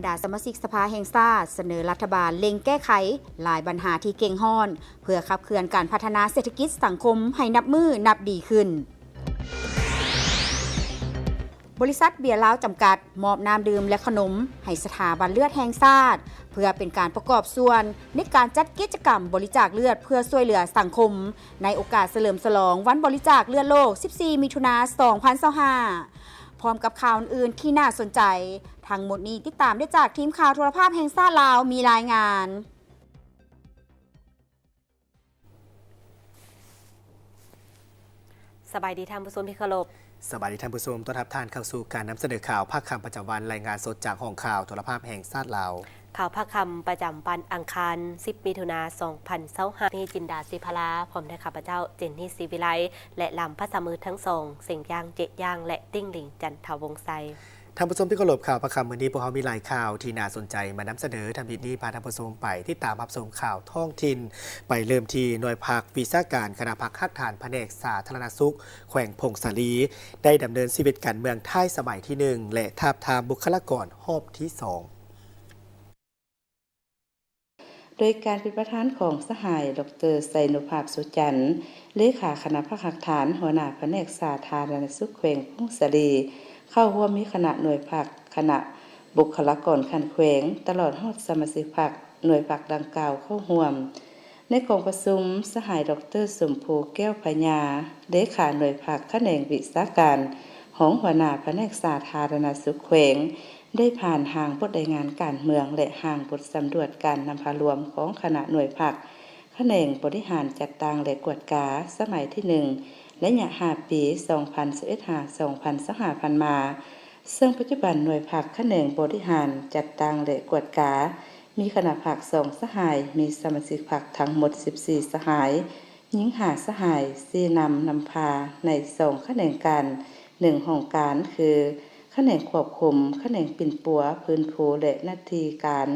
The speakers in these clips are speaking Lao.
ດາສະມາຊິກສະພາແຫ່ງຊາດສະເໜີລັດຖະບານເລັ່ງແກ້ໄຂຫຼາຍບັນຫາທີ່ເຄັ່ງຮ້ອນ ເພື່ອຂັບເຄື່ອນການພັດທະນາເສດຖະກິດສັງຄົມໃຫ້ນັບມື້ນັບດີຂຶ້ນ. ບໍລິສັດເບຍລາວຈຳກັດ ມອບນ້ຳດື່ມ ແລະ ຂະໜົມໃຫ້ສະຖາບັນເລືອດແຫ່ງຊາດ ເພື່ອເປັນການປະກອບສ່ວນໃນການຈັດກິດຈະກຳບໍລິຈາກເລືອດເພື່ອຊ່ວຍເຫຼືອສັງຄົມ ໃນໂອກາດສະເຫຼີມສະຫຼອງວັນບໍລິຈາກເລືອດໂລກ ສິບສີ່ ມິຖຸນາ ສອງພັນຊາວຫ້າ ພ້ອມກັບຂ່າວອື່ນໆທີ່ໜ້າສົນໃຈ. ທັງໝົດນີ້ຕິດຕາມໄດ້ຈາກທີມຂ່າວໂທລະພາບແຫ່ງຊາດລາວມີລາຍງານ. ສະບາຍດີທ່ານຜູ້ຊົມທີ່ເຄົາລົບ. ສະບາຍດີທ່ານຜູ້ຊົມ, ຕ້ອນຮັບທ່ານເຂົ້າສູ່ການນຳສະເໜີຂ່າວພາກຄ່ຳປະຈຳວັນ, ລາຍງານສົດຈາກຫ້ອງຂ່າວໂທລະພາບແຫ່ງຊາດລາວ. ຂ່າວພາກຄ່ຳປະຈຳວັນອັງຄານ ສິບ ມິຖຸນາ ສອງພັນຊາວຫ້າ ມີຈິນດາ ສີພາລາ ພ້ອມດ້ວຍຂ້າພະເຈົ້າ ເຈນນີ ສີວິໄລ ແລະ ລຳພາສາມືທັງສອງ ເສັງຢ່າງ ເຈະຢ່າງ ແລະ ຕິ່ງຫຼີງ ຈັນທະວົງໄຊ. ທ່ານຜູ້ຊົມທີ່ເຄົາລົບ, ຂ່າວພາກຄ່ຳມື້ນີ້ ພວກເຮົາມີຫຼາຍຂ່າວທີ່ໜ້າສົນໃຈມານຳສະເໜີ. ທຳອິດນີ້ພາທ່ານຜູ້ຊົມໄປຕິດຕາມຮັບຊົມຂ່າວທ້ອງຖິ່ນ, ໄປເລີ່ມທີ່ໜ່ວຍພັກວິຊາການຄະນະພັກຮາກຖານພະແນກສາທາລະນະສຸກແຂວງຜົ້ງສາລີ ໄດ້ດຳເນີນຊີວິດການເມືອງທ້າຍສະໄໝທີໜຶ່ງ ແລະ ທາບທາມບຸກຄະລາກອນຮອບທີສອງ. ໂດຍການເປັນປະທານຂອງສະຫາຍ ດອກເຕີ ໄຊນຸພາບ ສຸຈັນ ເລຂາຄະນະພັກຮາກຖານ, ຫົວໜ້າພະແນກສາທາລະນະສຸກແຂວງຜົ້ງສາລີ, ເຂົ້າຮ່ວມມີຄະນະໜ່ວຍພັກ, ຄະນະບຸກຄະລາກອນຂັ້ນແຂວງ, ຕະຫຼອດຮອດສະມາຊິກພັກ, ໜ່ວຍພັກດັ່ງກ່າວເຂົ້າຮ່ວມ. ໃນກອງປະຊຸມ, ສະຫາຍ ດອກເຕີ ສົມພູ ແກ້ວພະຍາ ເລຂາໜ່ວຍພັກຂະແໜງວິຊາການ, ຮອງຫົວໜ້າພະແນກສາທາລະນະສຸກແຂວງ ໄດ້ຜ່ານຮ່າງບົດລາຍງານການເມືອງ ແລະ ຮ່າງບົດສຳຫຼວດການນຳພາລວມຂອງຄະນະໜ່ວຍພັກຂະແໜງບໍລິຫານຈັດຕັ້ງ ແລະ ກວດກາ ສະໄໝທີໜຶ່ງ ໄລຍະຫ້າປີ ສອງພັນຊາວເອັດ ຫາ ສອງພັນຊາວຫ້າ ຜ່ານມາ, ເຊິ່ງປັດຈຸບັນໜ່ວຍພັກຂະແໜງບໍລິຫານຈັດຕັ້ງ ແລະ ກວດກາ ມີຄະນະພັກສອງສະຫາຍ, ມີສະມາຊິກພັກທັງໝົດສິບສີ່ສະຫາຍ, ຍິງຫ້າສະຫາຍ, ຊີ້ນຳນຳພາໃນສອງຂະແໜງການ, ໜຶ່ງຫ້ອງການ ຄື ຂະແໜງຄວບຄຸມ, ຂະແໜງປິ່ນປົວ, ຟື້ນຟູ ແລະ ໜ້າທີ່ການ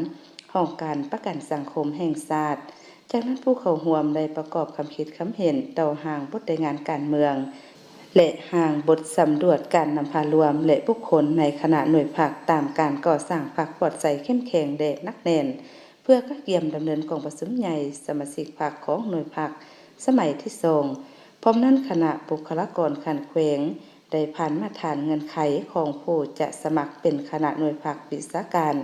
ຫ້ອງການປະກັນສັງຄົມແຫ່ງຊາດ. ຈາກນັ້ນ, ຜູ້ເຂົ້າຮ່ວມໄດ້ປະກອບຄຳຄິດຄຳເຫັນຕໍ່ຮ່າງບົດລາຍງານການເມືອງ ແລະ ຮ່າງບົດສຳຫຼວດການນຳພາລວມ ແລະ ບຸກຄົນໃນຄະນະໜ່ວຍພັກ ຕາມການກໍ່ສ້າງພັກປອດໃສ ເຂັ້ມແຂງ ແລະ ໜັກແໜ້ນ ເພື່ອກະກຽມດຳເນີນກອງປະຊຸມໃຫຍ່ສະມາຊິກພັກຂອງໜ່ວຍພັກສະໄໝທີສອງ. ພ້ອມນັ້ນ, ຄະນະບຸກຄະລາກອນຂັ້ນແຂວງໄດ້ຜ່ານມາດຕະຖານເງື່ອນໄຂຂອງຜູ້ຈະສະໝັກເປັນຄະນະໜ່ວຍພັກວິຊາການ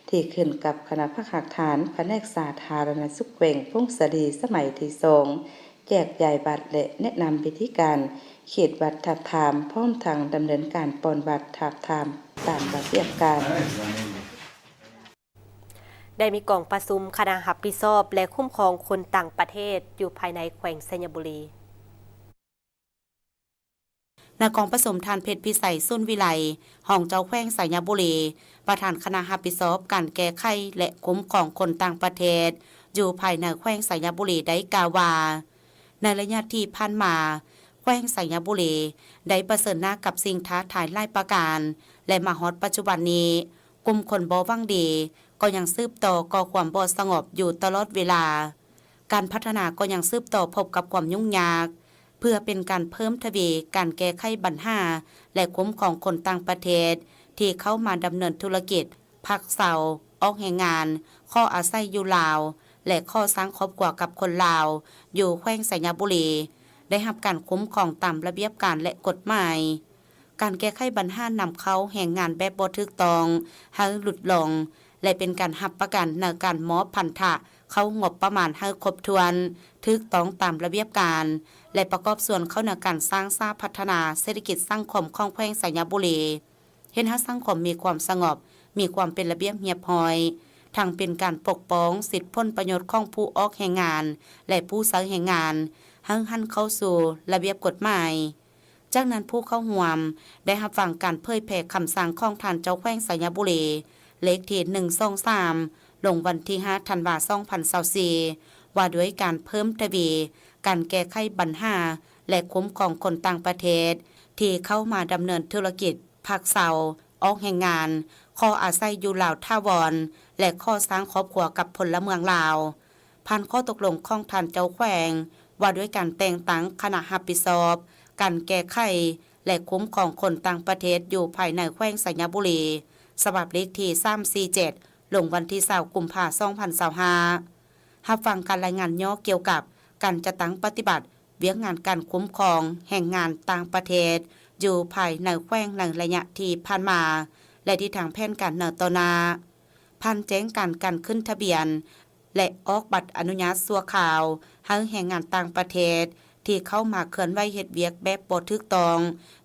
ທີ່ຂຶ້ນກັບຄະນະພັກຮາກຖານພະແນກສາທາລະນະສຸກແຂວງຜົ້ງສາລີສະໄໝທີສອງ, ແຈກຢາຍບັດ ແລະ ແນະນຳວິທີການເຂດບັດທາບທາມ, ພ້ອມທັງດຳເນີນການປ່ອນບັດທາບທາມຕາມລະບຽບການ. ໄດ້ມີກອງປະຊຸມຄະນະຮັບຜິດຊອບ ແລະ ຄຸ້ມຄອງຄົນຕ່າງປະເທດ ຢູ່ພາຍໃນແຂວງໄຊຍະບູລີ. ໃນກອງປະຊຸມ, ທ່ານ ເພັດພິໄສ ສູນວິໄລ ຮອງເຈົ້າແຂວງໄຊຍະບູລີ, ປະທານຄະນະຮັບຜິດຊອບການແກ້ໄຂ ແລະ ຄຸ້ມຄອງຄົນຕ່າງປະເທດ ຢູ່ພາຍໃນແຂວງໄຊຍະບູລີ ໄດ້ກ່າວວ່າ, ໃນໄລຍະທີ່ຜ່ານມາ, ແຂວງໄຊຍະບູລີໄດ້ປະເຊີນໜ້າກັບສິ່ງທ້າທາຍຫຼາຍປະການ ແລະ ມາຮອດປັດຈຸບັນນີ້, ກຸ່ມຄົນບໍ່ຫວັງດີກໍຍັງສືບຕໍ່ກໍ່ຄວາມບໍ່ສະຫງົບຢູ່ຕະຫຼອດເວລາ. ການພັດທະນາກໍຍັງສືບຕໍ່ພົບກັບຄວາມຫຍຸ້ງຍາກ. ເພື່ອເປັນການເພີ່ມທະວີການແກ້ໄຂບັນຫາ ແລະ ຄຸ້ມຄອງຄົນຕ່າງປະເທດທີ່ເຂົ້າມາດຳເນີນທຸລະກິດ, ພັກເຊົາ, ອອກແຮງງານ, ຂໍອາໄສຢູ່ລາວ ແລະ ຂໍສ້າງຄອບຄົວກັບຄົນລາວ ຢູ່ແຂວງໄຊຍະບູລີ ໄດ້ຮັບການຄຸ້ມຄອງຕາມລະບຽບການ ແລະ ກົດໝາຍ. ການແກ້ໄຂບັນຫານຳເຂົ້າແຮງງານແບບບໍ່ຖືກຕ້ອງໃຫ້ຫຼຸດລົງ ແລະ ເປັນການຮັບປະກັນໃນການມອບພັນທະເຂົ້າງົບປະມານໃຫ້ຄົບຖ້ວນ, ຖືກຕ້ອງຕາມລະບຽບການ ແລະ ປະກອບສ່ວນເຂົ້າໃນການສ້າງສາພັດທະນາເສດຖະກິດສັງຄົມຂອງແຂວງໄຊຍະບູລີ, ເຮັດໃຫ້ສັງຄົມມີຄວາມສະຫງົບ, ມີຄວາມເປັນລະບຽບຮຽບຮ້ອຍ, ທັງເປັນການປົກປ້ອງສິດຜົນປະໂຫຍດຂອງຜູ້ອອກແຮງງານ ແລະ ຜູ້ໃຊ້ແຮງງານ ໃຫ້ຫັນເຂົ້າສູ່ລະບຽບກົດໝາຍ. ຈາກນັ້ນ, ຜູ້ເຂົ້າຮ່ວມໄດ້ຮັບຟັງການເຜີຍແຜ່ຄຳສັ່ງຂອງທ່ານເຈົ້າແຂວງໄຊຍະບູລີ ເລກທີໜຶ່ງສອງສາມ ລົງວັນທີຫ້າ ທັນວາ ສອງພັນຊາວສີ່ ວ່າດ້ວຍການເພີ່ມທະວີການແກ້ໄຂບັນຫາ ແລະ ຄຸ້ມຄອງຄົນຕ່າງປະເທດທີ່ເຂົ້າມາດຳເນີນທຸລະກິດ, ພັກເຊົາ, ອອກແຮງງານ, ຂໍອາໄສຢູ່ລາວຖາວອນ ແລະ ຂໍສ້າງຄອບຄົວກັບພົນລະເມືອງລາວ. ຜ່ານຂໍ້ຕົກລົງຂອງທ່ານເຈົ້າແຂວງ ວ່າດ້ວຍການແຕ່ງຕັ້ງຄະນະຮັບຜິດຊອບການແກ້ໄຂ ແລະ ຄຸ້ມຄອງຄົນຕ່າງປະເທດຢູ່ພາຍໃນແຂວງໄຊຍະບູລີ, ສະບັບເລກທີສາມສີ່ເຈັດ ລົງວັນທີຊາວ ກຸມພາ ສອງພັນຊາວຫ້າ. ຮັບຟັງການລາຍງານຫຍໍ້ກ່ຽວກັບການຈັດຕັ້ງປະຕິບັດວຽກງານການຄຸ້ມຄອງແຮງງານຕ່າງປະເທດຢູ່ພາຍໃນແຂວງໃນໄລຍະທີ່ຜ່ານມາ ແລະ ທິດທາງແຜນການໃນຕໍ່ໜ້າ, ຜ່ານແຈ້ງການການຂຶ້ນທະບຽນ ແລະ ອອກບັດອະນຸຍາດຊົ່ວຄາວໃຫ້ແຮງງານຕ່າງປະເທດທີ່ເຂົ້າມາເຄື່ອນໄຫວເຮັດວຽກແບບບໍ່ຖືກຕ້ອງ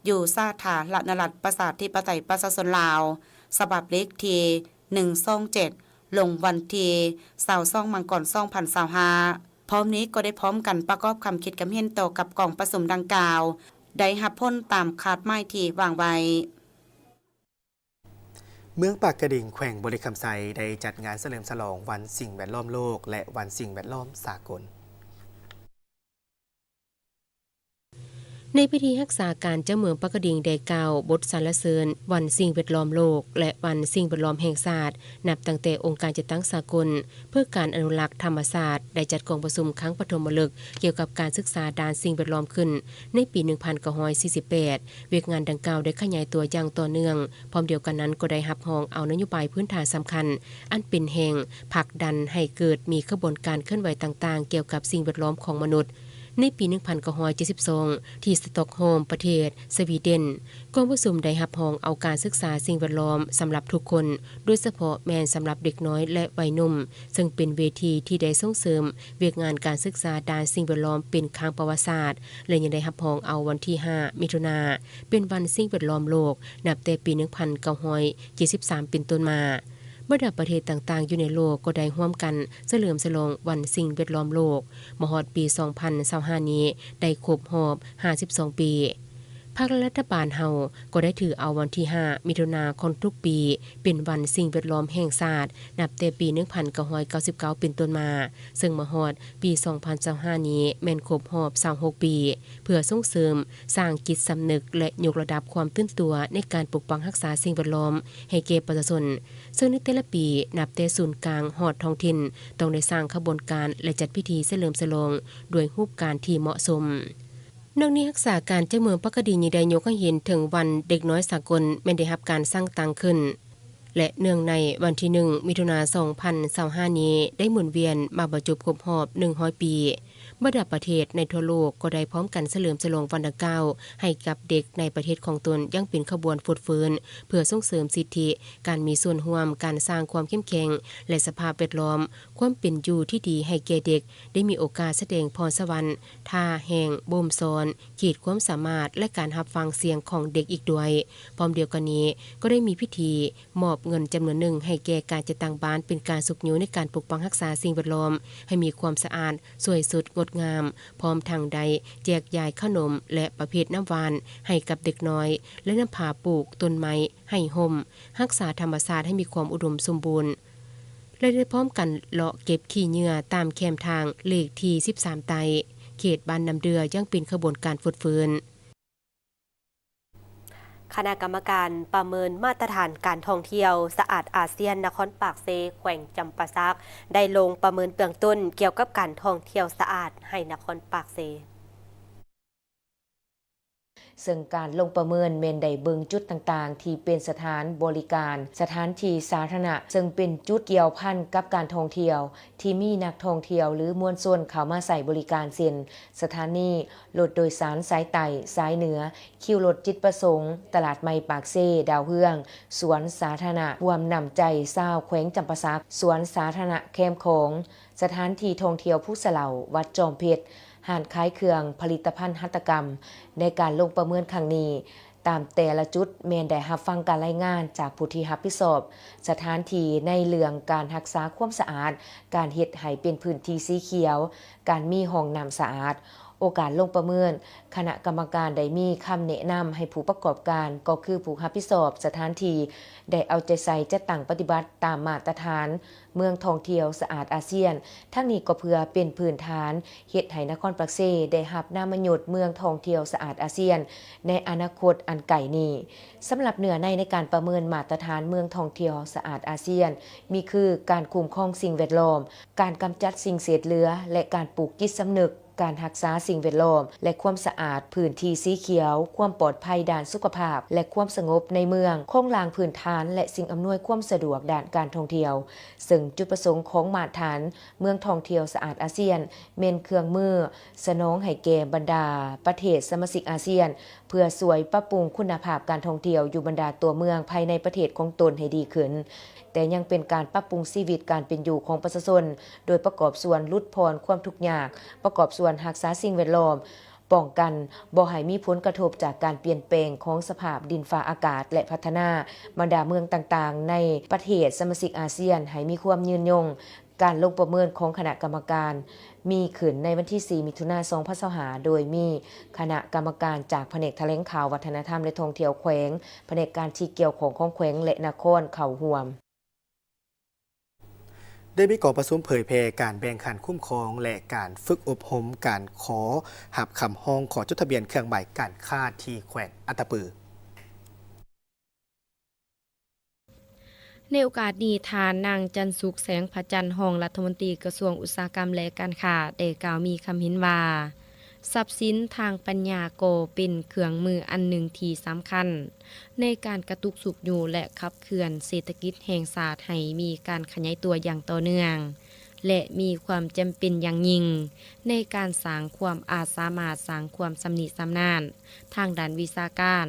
ຢູ່ສາທາລະນະລັດ ປະຊາທິປະໄຕ ປະຊາຊົນລາວ ສະບັບເລກທີໜຶ່ງສອງເຈັດ ລົງວັນທີຊາວສອງ ມັງກອນ ສອງພັນຊາວຫ້າ. ພ້ອມນີ້ກໍໄດ້ພ້ອມກັນປະກອບຄຳຄິດຄຳເຫັນຕໍ່ກັບກອງປະຊຸມດັ່ງກ່າວ ໄດ້ຮັບຜົນຕາມຄາດໝາຍທີ່ວາງໄວ້. ເມືອງປາກກະດິງ ແຂວງບໍລິຄຳໄຊ ໄດ້ຈັດງານສະເຫຼີມສະຫຼອງວັນສິ່ງແວດລ້ອມໂລກ ແລະ ວັນສິ່ງແວດລ້ອມສາກົນ. ໃນພິທີຮັກສາການ ເຈົ້າເມືອງປາກກະດິງໄດ້ກ່າວບົດສັນລະເສີນວັນສິ່ງແວດລ້ອມໂລກ ແລະ ວັນສິ່ງແວດລ້ອມແຫ່ງຊາດ ນັບຕັ້ງແຕ່ອົງການຈັດຕັ້ງສາກົນ ເພື່ອການອະນຸລັກທຳມະຊາດ ໄດ້ຈັດກອງປະຊຸມຄັ້ງປະຖົມມະລຶກກ່ຽວກັບການສຶກສາດ້ານສິ່ງແວດລ້ອມຂຶ້ນໃນປີໜຶ່ງພັນເກົ້າຮ້ອຍສີ່ສິບແປດ. ວຽກງານດັ່ງກ່າວໄດ້ຂະຫຍາຍຕົວຢ່າງຕໍ່ເນື່ອງ, ພ້ອມດຽວກັນນັ້ນກໍໄດ້ຮັບຮອງເອົານະໂຍບາຍພື້ນຖານສຳຄັນ ອັນເປັນແຮງຜັກດັນໃຫ້ເກີດມີຂະບວນການເຄື່ອນໄຫວຕ່າງໆ ກ່ຽວກັບສິ່ງແວດລ້ອມຂອງມະນຸດ. ໃນປີໜຶ່ງພັນເກົ້າຮ້ອຍເຈັດສິບສອງ ທີ່ສະຕັອກໂຮມ ປະເທດສະວີເດັນ, ກອງປະຊຸມໄດ້ຮັບຮອງເອົາການສຶກສາສິ່ງແວດລ້ອມສຳລັບທຸກຄົນ, ໂດຍສະເພາະແມ່ນສຳລັບເດັກນ້ອຍ ແລະ ໄວໜຸ່ມ, ເຊິ່ງເປັນເວທີທີ່ໄດ້ສົ່ງເສີມວຽກງານການສຶກສາດ້ານສິ່ງແວດລ້ອມເປັນຄັ້ງປະຫວັດສາດ ແລະ ຍັງໄດ້ຮັບຮອງເອົາວັນທີຫ້າ ມິຖຸນາ ເປັນວັນສິ່ງແວດລ້ອມໂລກ ນັບແຕ່ປີໜຶ່ງພັນເກົ້າຮ້ອຍເຈັດສິບສາມເປັນຕົ້ນມາ. ບັນດາປະເທດຕ່າງໆຢູ່ໃນໂລກກໍໄດ້ຮ່ວມກັນສະເຫຼີມສະຫຼອງວັນສິ່ງແວດລ້ອມໂລກ ມາຮອດປີສອງພັນຊາວຫ້ານີ້ໄດ້ຄົບຮອບຫ້າສິບສອງປີ. ພາກລັດຖະບານເຮົາກໍໄດ້ຖືເອົາວັນທີຫ້າ ມິຖຸນາຂອງທຸກປີເປັນວັນສິ່ງແວດລ້ອມແຫ່ງຊາດ ນັບແຕ່ປີໜຶ່ງພັນເກົ້າຮ້ອຍເກົ້າສິບເກົ້າເປັນຕົ້ນມາ, ເຊິ່ງມາຮອດປີສອງພັນຊາວຫ້ານີ້ແມ່ນຄົບຮອບຊາວຫົກປີ. ເພື່ອສົ່ງເສີມສ້າງຈິດສຳນຶກ ແລະ ຍົກລະດັບຄວາມຕື່ນຕົວໃນການປົກປັກຮັກສາສິ່ງແວດລ້ອມໃຫ້ແກ່ປະຊາຊົນ, ເຊິ່ງໃນແຕ່ລະປີ ນັບແຕ່ສູນກາງຮອດທ້ອງຖິ່ນ ຕ້ອງໄດ້ສ້າງຂະບວນການ ແລະ ຈັດພິທີສະເຫຼີມສະຫຼອງດ້ວຍຮູບການທີ່ເໝາະສົມ. ນອກນີ້ ຮັກສາການເຈົ້າເມືອງປາກກະດິງຍັງໄດ້ຍົກໃຫ້ເຫັນເຖິງວັນເດັກນ້ອຍສາກົນ ແມ່ນໄດ້ຮັບການສ້າງຕັ້ງຂຶ້ນ ແລະ ເນື່ອງໃນວັນທີໜຶ່ງ ມິຖຸນາ ສອງພັນຊາວຫ້ານີ້ ໄດ້ໝູນວຽນມາບັນຈົບຄົບຮອບໜຶ່ງຮ້ອຍປີ. ບັນດາປະເທດໃນທົ່ວໂລກກໍໄດ້ພ້ອມກັນສະເຫຼີມສະຫຼອງວັນດັ່ງກ່າວໃຫ້ກັບເດັກໃນປະເທດຂອງຕົນຢ່າງເປັນຂະບວນຟົດຟື້ນ ເພື່ອສົ່ງເສີມສິດທິ ການມີສ່ວນຮ່ວມ, ການສ້າງຄວາມເຂັ້ມແຂງ ແລະ ສະພາບແວດລ້ອມຄວາມເປັນຢູ່ທີ່ດີໃຫ້ແກ່ເດັກ ໄດ້ມີໂອກາດສະແດງພອນສະຫວັນ, ທ່າແຮງບົ່ມຊ້ອນ, ຂີດຄວາມສາມາດ ແລະ ການຮັບຟັງສຽງຂອງເດັກອີກດ້ວຍ. ພ້ອມດຽວກັນນີ້ ກໍໄດ້ມີພິທີມອບເງິນຈຳນວນໜຶ່ງໃຫ້ແກ່ການຈັດຕັ້ງບ້ານ ເປັນການຊຸກຍູ້ໃນການປົກປັກຮັກສາສິ່ງແວດລ້ອມໃຫ້ມີຄວາມສະອາດ, ສວຍສົດ, ງົດງາມ, ພ້ອມທັງໄດ້ແຈກຢາຍເຂົ້າໜົມ ແລະ ປະເພດນ້ຳຫວານໃຫ້ກັບເດັກນ້ອຍ ແລະ ນຳພາປູກຕົ້ນໄມ້ໃຫ້ຮົ່ມ, ຮັກສາທຳມະຊາດໃຫ້ມີຄວາມອຸດົມສົມບູນ ແລະ ໄດ້ພ້ອມກັນເລາະເກັບຂີ້ເຫຍື້ອຕາມແຄມທາງເລກທີສິບສາມໃຕ້ ເຂດບ້ານນ້ຳເດື່ອ ຢ່າງເປັນຂະບວນການຟົດຟື້ນ. ຄະນະກຳມະການປະເມີນມາດຕະຖານການທ່ອງທ່ຽວສະອາດອາຊຽນ ນະຄອນປາກເຊ ແຂວງຈຳປາສັກ ໄດ້ລົງປະເມີນເບື້ອງຕົ້ນກ່ຽວກັບການທ່ອງທ່ຽວສະອາດໃນນະຄອນປາກເຊ. ເຊິ່ງການລົງປະເມີນແມ່ນໄດ້ເບິ່ງຈຸດຕ່າງໆທີ່ເປັນສະຖານບໍລິການ, ສະຖານທີ່ສາທາລະນະ, ເຊິ່ງເປັນຈຸດກ່ຽວພັນກັບການທ່ອງທ່ຽວ ທີ່ມີນັກທ່ອງທ່ຽວ ຫຼື ມວນຊົນເຂົ້າມາໃຊ້ບໍລິການ ເຊັ່ນ ສະຖານີລົດໂດຍສານສາຍໃຕ້, ສາຍເໜືອ, ຄິວລົດຈິດປະສົງ, ຕະຫຼາດໃໝ່ປາກເຊ, ດາວເຮືອງ, ສວນສາທາລະນະຮ່ວມນ້ຳໃຈຊາວແຂວງຈຳປາສັກ, ສວນສາທາລະນະແຄມຂອງ, ສະຖານທີ່ທ່ອງທ່ຽວພູສະເຫຼົາ, ວັດຈອມເພັດ, ຮ້ານຂາຍເຄື່ອງ, ຜະລິດຕະພັນຫັດຖະກຳ. ໃນການລົງປະເມີນຄັ້ງນີ້, ຕາມແຕ່ລະຈຸດແມ່ນໄດ້ຮັບຟັງການລາຍງານຈາກຜູ້ທີ່ຮັບຜິດຊອບສະຖານທີ່ໃນເລື່ອງການຮັກສາຄວາມສະອາດ, ການເຮັດໃຫ້ເປັນພື້ນທີ່ສີຂຽວ, ການມີຫ້ອງນ້ຳສະອາດ. ໂອກາດລົງປະເມີນ, ຄະນະກຳມະການໄດ້ມີຄຳແນະນຳໃຫ້ຜູ້ປະກອບການ, ກໍຄືຜູ້ຮັບຜິດຊອບສະຖານທີ່ ໄດ້ເອົາໃຈໃສ່ຈັດຕັ້ງປະຕິບັດຕາມມາດຕະຖານເມືອງທ່ອງທ່ຽວສະອາດອາຊຽນ. ທັງນີ້ກໍເພື່ອເປັນພື້ນຖານເຮັດໃຫ້ນະຄອນປາກເຊໄດ້ຮັບນາມມະຍົດເມືອງທ່ອງທ່ຽວສະອາດອາຊຽນໃນອະນາຄົດອັນໃກ້ນີ້. ສຳລັບເນື້ອໃນໃນການປະເມີນມາດຕະຖານເມືອງທ່ອງທ່ຽວສະອາດອາຊຽນ ມີຄື ການຄຸ້ມຄອງສິ່ງແວດລ້ອມ, ການກຳຈັດສິ່ງເສດເຫຼືອ ແລະ ການປູກຈິດສຳນຶກ ການຮັກສາສິ່ງແວດລ້ອມ ແລະ ຄວາມສະອາດ, ພື້ນທີ່ສີຂຽວ, ຄວາມປອດໄພດ້ານສຸຂະພາບ ແລະ ຄວາມສະຫງົບໃນເມືອງ, ໂຄງລ່າງພື້ນຖານ ແລະ ສິ່ງອຳນວຍຄວາມສະດວກດ້ານການທ່ອງທ່ຽວ, ເຊິ່ງຈຸດປະສົງຂອງມາດຖານເມືອງທ່ອງທ່ຽວສະອາດອາຊຽນ ແມ່ນເຄື່ອງມືສະໜອງໃຫ້ແກ່ບັນດາປະເທດສະມາຊິກອາຊຽນ ເພື່ອຊ່ວຍປັບປຸງຄຸນນະພາບການທ່ອງທ່ຽວຢູ່ບັນດາຕົວເມືອງພາຍໃນປະເທດຂອງຕົນໃຫ້ດີຂຶ້ນ, ແຕ່ຍັງເປັນການປັບປຸງຊີວິດການເປັນຢູ່ຂອງປະຊາຊົນ, ໂດຍປະກອບສ່ວນຫຼຸດຜ່ອນຄວາມທຸກຍາກ, ປະກອບສ່ວນຮັກສາສິ່ງແວດລ້ອມ, ປ້ອງກັນບໍ່ໃຫ້ມີຜົນກະທົບຈາກການປ່ຽນແປງຂອງສະພາບດິນຟ້າອາກາດ ແລະ ພັດທະນາບັນດາເມືອງຕ່າງໆໃນປະເທດສະມາຊິກອາຊຽນໃຫ້ມີຄວາມຍືນຍົງ. ການລົງປະເມີນຂອງຄະນະກຳມະການມີຂຶ້ນໃນວັນທີສີ່ ມິຖຸນາ ສອງພັນຊາວຫ້າ ໂດຍມີຄະນະກຳມະການຈາກພະແນກຖະແຫຼງຂ່າວ, ວັດທະນະທຳ ແລະ ທ່ອງທ່ຽວແຂວງ, ພະແນກການທີ່ກ່ຽວຂ້ອງຂອງແຂວງ ແລະ ນະຄອນເຂົ້າຮ່ວມ. ໄດ້ມີກອງປະຊຸມເຜີຍແຜ່ການແບ່ງຂັ້ນຄຸ້ມຄອງ ແລະ ການຝຶກອົບຮົມການຂໍຮັບຄຳຮ້ອງຂໍຈົດທະບຽນເຄື່ອງໝາຍການຄ້າທີ່ແຂວງອັດຕະປື. ໃນໂອກາດນີ້, ທ່ານນາງ ຈັນສຸກ ແສງພະຈັນ ຮອງລັດຖະມົນຕີກະຊວງອຸດສາຫະກຳ ແລະ ການຄ້າ ໄດ້ກ່າວມີຄຳເຫັນວ່າ ຊັບສິນທາງປັນຍາກໍເປັນເຄື່ອງມືອັນໜຶ່ງທີ່ສຳຄັນໃນການກະຕຸກຊຸກຍູ້ ແລະ ຂັບເຄື່ອນເສດຖະກິດແຫ່ງຊາດໃຫ້ມີການຂະຫຍາຍຕົວຢ່າງຕໍ່ເນື່ອງ ແລະ ມີຄວາມຈຳເປັນຢ່າງຍິ່ງໃນການສ້າງຄວາມອາດສາມາດ, ສ້າງຄວາມຊຳນິຊຳນານທາງດ້ານວິຊາການ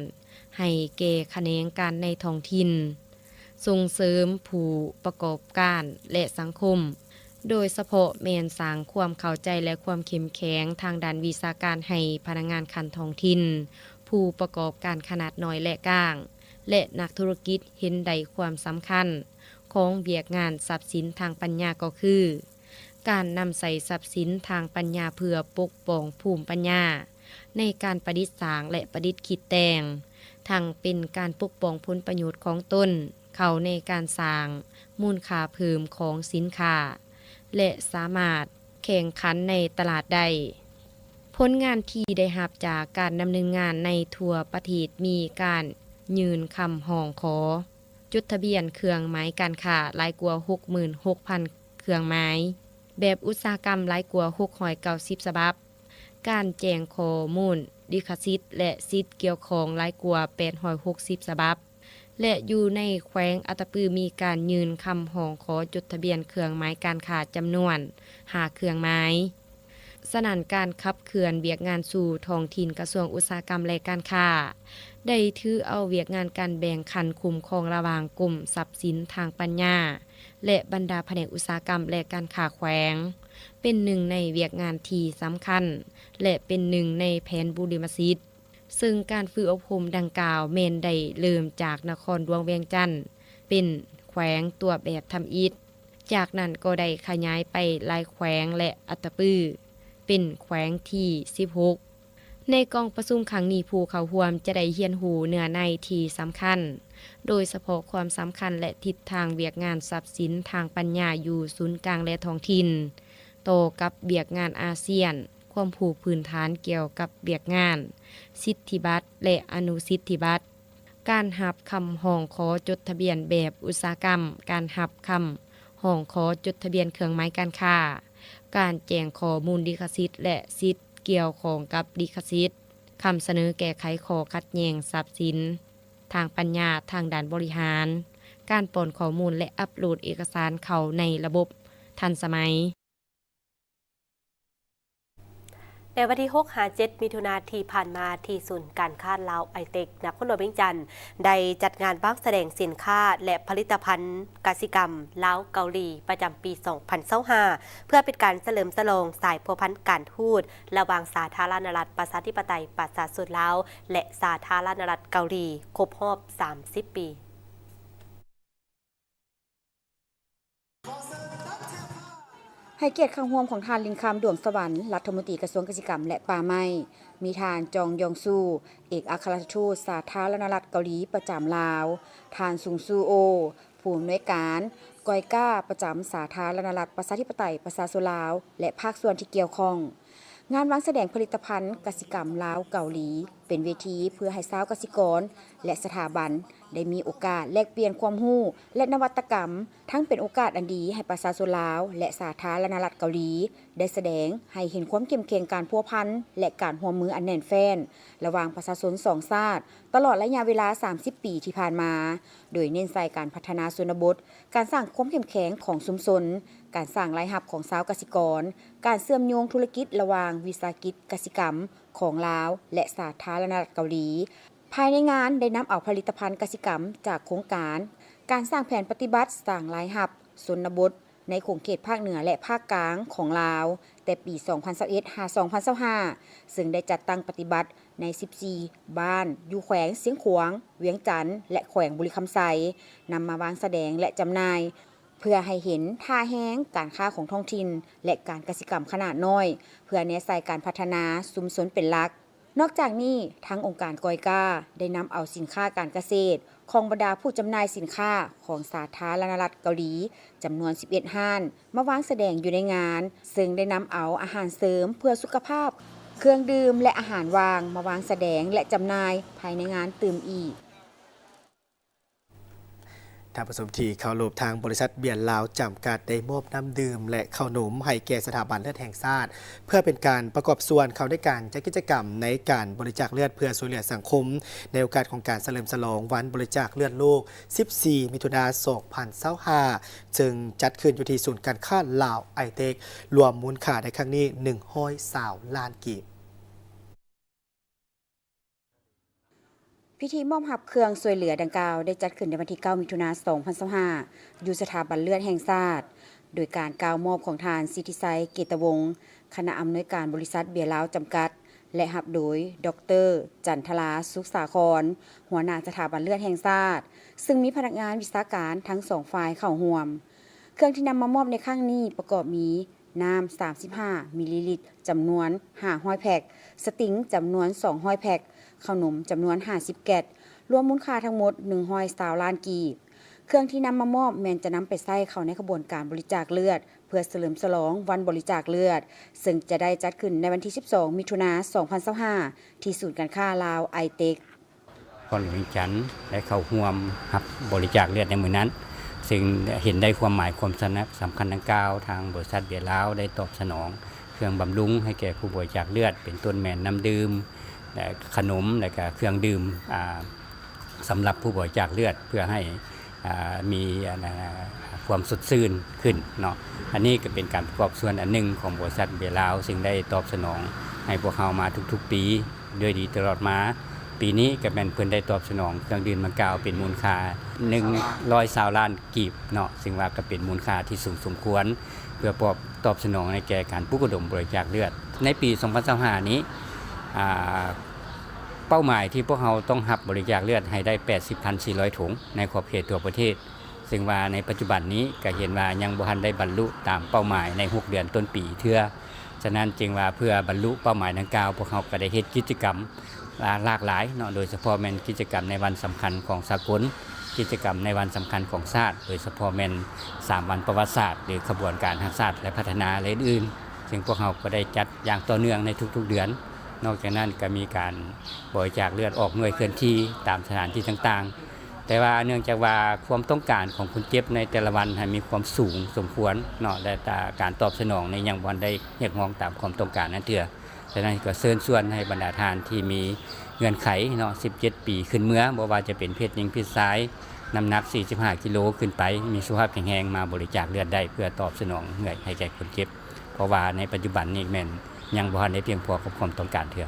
ໃຫ້ແກ່ຂະແໜງການໃນທ້ອງຖິ່ນ, ສົ່ງເສີມຜູ້ປະກອບການ ແລະ ສັງຄົມ, ໂດຍສະເພາະແມ່ນສ້າງຄວາມເຂົ້າໃຈ ແລະ ຄວາມເຂັ້ມແຂງທາງດ້ານວິຊາການໃຫ້ພະນັກງານຂັ້ນທ້ອງຖິ່ນ, ຜູ້ປະກອບການຂະໜາດນ້ອຍ ແລະ ກາງ ແລະ ນັກທຸລະກິດເຫັນໄດ້ຄວາມສຳຄັນຂອງວຽກງານຊັບສິນທາງປັນຍາ ກໍຄື ການນຳໃຊ້ຊັບສິນທາງປັນຍາເພື່ອປົກປ້ອງພູມປັນຍາ ໃນການປະດິດສ້າງ ແລະ ປະດິດຄິດແຕ່ງ, ທັງເປັນການປົກປ້ອງຜົນປະໂຫຍດຂອງຕົນ, ເຂົ້າໃນການສ້າງມູນຄ່າເພີ່ມຂອງສິນຄ້າ ແລະ ສາມາດແຂ່ງຂັນໃນຕະຫຼາດໄດ້. ຜົນງານທີ່ໄດ້ຮັບຈາກການດຳເນີນງານໃນທົ່ວປະເທດ ມີການຍື່ນຄຳຮ້ອງຂໍຈົດທະບຽນເຄື່ອງໝາຍການຄ້າຫຼາຍກວ່າຫົກໝື່ນຫົກພັນເຄື່ອງໝາຍ, ແບບອຸດສາຫະກຳຫຼາຍກວ່າຫົກຮ້ອຍເກົ້າສິບສະບັບ, ການແຈ້ງຂໍ້ມູນລິຂະສິດ ແລະ ສິດກ່ຽວຂ້ອງຫຼາຍກວ່າແປດຮ້ອຍຫົກສິບສະບັບ ແລະ ຢູ່ໃນແຂວງອັດຕະປືມີການຍື່ນຄຳຮ້ອງຂໍຈົດທະບຽນເຄື່ອງໝາຍການຄ້າຈຳນວນຫ້າເຄື່ອງໝາຍ. ສະນັ້ນ, ການຂັບເຄື່ອນວຽກງານສູ່ທ້ອງຖິ່ນ, ກະຊວງອຸດສາຫະກຳ ແລະ ການຄ້າ ໄດ້ຖືເອົາວຽກງານການແບ່ງຂັ້ນຄຸ້ມຄອງລະຫວ່າງກົມຊັບສິນທາງປັນຍາ ແລະ ບັນດາພະແນກອຸດສາຫະກຳ ແລະ ການຄ້າແຂວງ ເປັນໜຶ່ງໃນວຽກງານທີ່ສຳຄັນ ແລະ ເປັນໜຶ່ງໃນແຜນບຸລິມະສິດ, ເຊິ່ງການຝຶກອົບຮົມດັ່ງກ່າວແມ່ນໄດ້ເລີ່ມຈາກນະຄອນຫຼວງວຽງຈັນ ເປັນແຂວງຕົວະແບບທຳອິດ, ຈາກນັ້ນກໍໄດ້ຂະຫຍາຍໄປຫຼາຍແຂວງ ແລະ ອັດຕະປື ເປັນແຂວງທີສິບຫົກ. ໃນກອງປະຊຸມຄັ້ງນີ້, ຜູ້ເຂົ້າຮ່ວມຈະໄດ້ຮຽນຮູ້ເນື້ອໃນທີ່ສຳຄັນ, ໂດຍສະເພາະຄວາມສຳຄັນ ແລະ ທິດທາງວຽກງານຊັບສິນທາງປັນຍາຢູ່ສູນກາງ ແລະ ທ້ອງຖິ່ນ, ຕໍ່ກັບວຽກງານອາຊຽນ, ຄວາມຮູ້ພື້ນຖານກ່ຽວກັບວຽກງານ, ສິດທິບັດ ແລະ ອະນຸສິດທິບັດ, ການຮັບຄຳຮ້ອງຂໍຈົດທະບຽນແບບອຸດສາຫະກຳ, ການຮັບຄຳຮ້ອງຂໍຈົດທະບຽນເຄື່ອງໝາຍການຄ້າ, ການແຈ້ງຂໍ້ມູນລິຂະສິດ ແລະ ສິດກ່ຽວຂ້ອງກັບລິຂະສິດ, ຄຳສະເໜີແກ້ໄຂຂໍ້ຂັດແຍ່ງຊັບສິນທາງປັນຍາທາງດ້ານບໍລິຫານ, ການປ້ອນຂໍ້ມູນ ແລະ ອັບໂຫຼດເອກະສານເຂົ້າໃນລະບົບທັນສະໄໝ. ໃນວັນທີຫົກຫາເຈັດ ມິຖຸນາທີ່ຜ່ານມາ, ທີ່ສູນການຄ້າລາວໄອເຕັກ ນະຄອນຫຼວງວຽງຈັນ ໄດ້ຈັດງານວາງສະແດງສິນຄ້າ ແລະ ຜະລິດຕະພັນກະສິກຳລາວ-ເກົາຫຼີ ປະຈຳປີສອງພັນຊາວຫ້າ ເພື່ອເປັນການສະເຫຼີມສະຫຼອງສາຍພົວພັນການທູດລະຫວ່າງສາທາລະນະລັດປະຊາທິປະໄຕປະຊາຊົນລາວ ແລະ ສາທາລະນະລັດເກົາຫຼີ ຄົບຮອບສາມສິບປີ. ໃຫ້ກຽດເຂົ້າຮ່ວມຂອງທ່ານ ລິນຄຳ ດວງສະຫວັນ ລັດຖະມົນຕີກະຊວງກະສິກຳ ແລະ ປ່າໄມ້, ມີທ່ານ ຈອງ ຢອງຊູ ເອກອັກຄະລັດຖະທູດສາທາລະນະລັດເກົາຫຼີປະຈຳລາວ, ທ່ານ ຊຸງ ຊູໂອ ຜູ້ອຳນວຍການກອຍກາປະຈຳສາທາລະນະລັດປະຊາທິປະໄຕປະຊາຊົນລາວ ແລະ ພາກສ່ວນທີ່ກ່ຽວຂ້ອງ. ງານວາງສະແດງຜະລິດຕະພັນກະສິກຳລາວ-ເກົາຫຼີ ເປັນເວທີເພື່ອໃຫ້ຊາວກະສິກອນ ແລະ ສະຖາບັນ ໄດ້ມີໂອກາດແລກປ່ຽນຄວາມຮູ້ ແລະ ນະວັດຕະກຳ, ທັງເປັນໂອກາດອັນດີໃຫ້ປະຊາຊົນລາວ ແລະ ສາທາລະນະລັດເກົາຫຼີ ໄດ້ສະແດງໃຫ້ເຫັນຄວາມເຂັ້ມແຂງການພົວພັນ ແລະ ການຮ່ວມມືອັນແໜ້ນແຟ້ນ ລະຫວ່າງປະຊາຊົນສອງຊາດ ຕະຫຼອດໄລຍະເວລາສາມສິບປີທີ່ຜ່ານມາ, ໂດຍເນັ້ນໃສ່ການພັດທະນາຊົນນະບົດ, ການສ້າງຄວາມເຂັ້ມແຂງຂອງຊຸມຊົນ, ການສ້າງລາຍຮັບຂອງຊາວກະສິກອນ, ການເຊື່ອມໂຍງທຸລະກິດລະຫວ່າງວິສາຫະກິດກະສິກຳຂອງລາວ ແລະ ສາທາລະນະລັດເກົາຫຼີ. ພາຍໃນງານໄດ້ນຳເອົາຜະລິດຕະພັນກະສິກຳຈາກໂຄງການ ການສ້າງແຜນປະຕິບັດສ້າງລາຍຮັບຊົນນະບົດ ໃນຂົງເຂດພາກເໜືອ ແລະ ພາກກາງຂອງລາວ ແຕ່ປີສອງພັນຊາວເອັດ ຫາ ສອງພັນຊາວຫ້າ ເຊິ່ງໄດ້ຈັດຕັ້ງປະຕິບັດໃນສິບສີ່ບ້ານ ຢູ່ແຂວງຊຽງຂວາງ, ວຽງຈັນ ແລະ ແຂວງບໍລິຄຳໄຊ, ນຳມາວາງສະແດງ ແລະ ຈຳໜ່າຍ ເພື່ອໃຫ້ເຫັນທ່າແຮງການຄ້າຂອງທ້ອງຖິ່ນ ແລະ ການກະສິກຳຂະໜາດນ້ອຍ, ເພື່ອແນໃສ່ການພັດທະນາຊຸມຊົນເປັນຫຼັກ. ນອກຈາກນີ້, ທາງອົງການກອຍກາ ໄດ້ນຳເອົາສິນຄ້າການກະເສດຂອງບັນດາຜູ້ຈຳໜ່າຍສິນຄ້າຂອງສາທາລະນະລັດເກົາຫຼີ ຈຳນວນສິບເອັດຮ້ານ ມາວາງສະແດງຢູ່ໃນງານ, ເຊິ່ງໄດ້ນຳເອົາອາຫານເສີມເພື່ອສຸຂະພາບ, ເຄື່ອງດື່ມ ແລະ ອາຫານຫວ່າງ ມາວາງສະແດງ ແລະ ຈຳໜ່າຍພາຍໃນງານຕື່ມອີກ. ທ່ານຜູ້ຊົມທີ່ເຄົາລົບ, ທາງບໍລິສັດເບຍລາວຈຳກັດ ໄດ້ມອບນ້ຳດື່ມ ແລະ ເຂົ້າໜົມໃຫ້ແກ່ສະຖາບັນເລືອດແຫ່ງຊາດ ເພື່ອເປັນການປະກອບສ່ວນເຂົ້າໃນການຈັດກິດຈະກຳໃນການບໍລິຈາກເລືອດເພື່ອຊ່ວຍເຫຼືອສັງຄົມ ໃນໂອກາດຂອງການສະເຫຼີມສະຫຼອງວັນບໍລິຈາກເລືອດໂລກ ສິບສີ່ ມິຖຸນາ ສອງພັນຊາວຫ້າ ເຊິ່ງຈັດຂຶ້ນຢູ່ທີ່ສູນການຄ້າລາວໄອເຕັກ ລວມມູນຄ່າໃນຄັ້ງນີ້ ໜຶ່ງຮ້ອຍຊາວລ້ານກີບ. ພິທີມອບຮັບເຄື່ອງຊ່ວຍເຫຼືອດັ່ງກ່າວ ໄດ້ຈັດຂຶ້ນໃນວັນທີເກົ້າ ມິຖຸນາ ສອງພັນຊາວຫ້າ ຢູ່ສະຖາບັນເລືອດແຫ່ງຊາດ, ໂດຍການກ່າວມອບຂອງທ່ານ ສິດທິໄຊ ເກດຕະວົງ ຄະນະອຳນວຍການບໍລິສັດເບຍລາວຈຳກັດ ແລະ ຮັບໂດຍ ດອກເຕີ ຈັນທະລາ ສຸກສາຄອນ ຫົວໜ້າສະຖາບັນເລືອດແຫ່ງຊາດ, ເຊິ່ງມີພະນັກງານວິຊາການທັງສອງຝ່າຍເຂົ້າຮ່ວມ. ເຄື່ອງທີ່ນຳມາມອບໃນຄັ້ງນີ້ປະກອບມີ ນ້ຳ ສາມສິບຫ້າ ມິລລີລິດ ຈຳນວນ ຫ້າຮ້ອຍແພັກ, ສະຕິງ ຈຳນວນ ສອງຮ້ອຍແພັກ, ເຂົ້າໜົມ ຈຳນວນ ຫ້າສິບແກັດ, ລວມມູນຄ່າທັງໝົດ ໜຶ່ງຮ້ອຍຊາວລ້ານກີບ. ເຄື່ອງທີ່ນຳມາມອບແມ່ນຈະນຳໄປໃຊ້ເຂົ້າໃນຂະບວນການບໍລິຈາກເລືອດ ເພື່ອສະເຫຼີມສະຫຼອງວັນບໍລິຈາກເລືອດ, ເຊິ່ງຈະໄດ້ຈັດຂຶ້ນໃນວັນທີສິບສອງ ມິຖຸນາ ສອງພັນຊາວຫ້າ ທີ່ສູນການຄ້າລາວໄອເຕັກ. ຄອນຫຼວງວຽງຈັນໄດ້ເຂົ້າຮ່ວມຮັບບໍລິຈາກເລືອດໃນມື້ນັ້ນ, ເຊິ່ງເຫັນໄດ້ຄວາມໝາຍຄວາມສຳຄັນດັ່ງກ່າວ, ທາງບໍລິສັດເບຍລາວໄດ້ຕອບສະໜອງເຄື່ອງບຳລຸງໃຫ້ແກ່ຜູ້ບໍລິຈາກເລືອດ, ເປັນຕົ້ນແມ່ນນ້ຳດື່ມ ແລະ ຂະໜົມ ແລະ ກະເຄື່ອງດື່ມ ອາ ສຳລັບຜູ້ບໍລິຈາກເລືອດ ເພື່ອໃຫ້ ອາ ມີ ອາ ຄວາມສົດຊື່ນຂຶ້ນເນາະ. ອັນນີ້ກໍເປັນການປະກອບສ່ວນອັນໜຶ່ງຂອງບໍລິສັດເບຍລາວ ເຊິ່ງໄດ້ຕອບສະໜອງໃຫ້ພວກເຮົາມາທຸກໆປີ ດ້ວຍດີຕະຫຼອດມາ. ປີນີ້ກໍແມ່ນເພິ່ນໄດ້ຕອບສະໜອງເຄື່ອງດື່ມດັ່ງກ່າວເປັນມູນຄ່າ ໜຶ່ງຮ້ອຍຊາວລ້ານກີບເນາະ, ເຊິ່ງວ່າກໍເປັນມູນຄ່າທີ່ສູງສົມຄວນ ເພື່ອປອບ ຕອບສະໜອງໃຫ້ແກ່ການປຸກລະດົມບໍລິຈາກເລືອດ. ໃນປີສອງພັນຊາວຫ້ານີ້ ອາ ເປົ້າໝາຍທີ່ພວກເຮົາຕ້ອງຮັບບໍລິຈາກເລືອດໃຫ້ໄດ້ ແປດສິບພັນສີ່ຮ້ອຍຖົງ ໃນຂອບເຂດທົ່ວປະເທດ, ເຊິ່ງວ່າໃນປັດຈຸບັນນີ້ກໍເຫັນວ່າຍັງບໍ່ທັນໄດ້ບັນລຸຕາມເປົ້າໝາຍໃນຫົກເດືອນຕົ້ນປີເທື່ອ. ສະນັ້ນຈຶ່ງວ່າເພື່ອບັນລຸເປົ້າໝາຍດັ່ງກ່າວ, ພວກເຮົາກໍໄດ້ເຮັດກິດຈະກຳຫຼາກຫຼາຍເນາະ, ໂດຍສະເພາະແມ່ນກິດຈະກຳໃນວັນສຳຄັນຂອງສາກົນ, ກິດຈະກຳໃນວັນສຳຄັນຂອງຊາດ, ໂດຍສະເພາະແມ່ນສາມວັນປະຫວັດສາດ ຫຼື ຂະບວນການຮັກຊາດ ແລະ ພັດທະນາ ແລະ ອື່ນໆ, ເຊິ່ງພວກເຮົາກໍໄດ້ຈັດຢ່າງຕໍ່ເນື່ອງໃນທຸກໆເດືອນ. ນອກຈາກນັ້ນກໍມີການບໍລິຈາກເລືອດອອກໜ່ວຍເຄື່ອນທີ່ຕາມສະຖານທີ່ຕ່າງໆ. ແຕ່ວ່າເນື່ອງຈາກວ່າຄວາມຕ້ອງການຂອງຄົນເຈັບໃນແຕ່ລະວັນໃຫ້ມີຄວາມສູງສົມຄວນເນາະ ແລະ ການຕອບສະໜອງນີ້ຍັງບໍ່ໄດ້ຮຽກຮ້ອງຕາມຄວາມຕ້ອງການນັ້ນເທື່ອ. ສະນັ້ນກໍເຊີນຊວນໃຫ້ບັນດາທ່ານທີ່ມີເງື່ອນໄຂເນາະ ສິບເຈັດປີຂຶ້ນເມືອ, ບໍ່ວ່າຈະເປັນເພດຍິງເພດຊາຍ, ນ້ຳໜັກສີ່ສິບຫ້າກິໂລຂຶ້ນໄປ, ມີສຸຂະພາບແຂງແຮງ ມາບໍລິຈາກເລືອດໄດ້ ເພື່ອຕອບສະໜອງເຫື່ອໃຫ້ແກ່ຄົນເຈັບ, ເພາະວ່າໃນປັດຈຸບັນນີ້ແມ່ນຍັງບໍ່ທັນໄດ້ພຽງພໍກັບຄວາມຕ້ອງການເທື່ອ.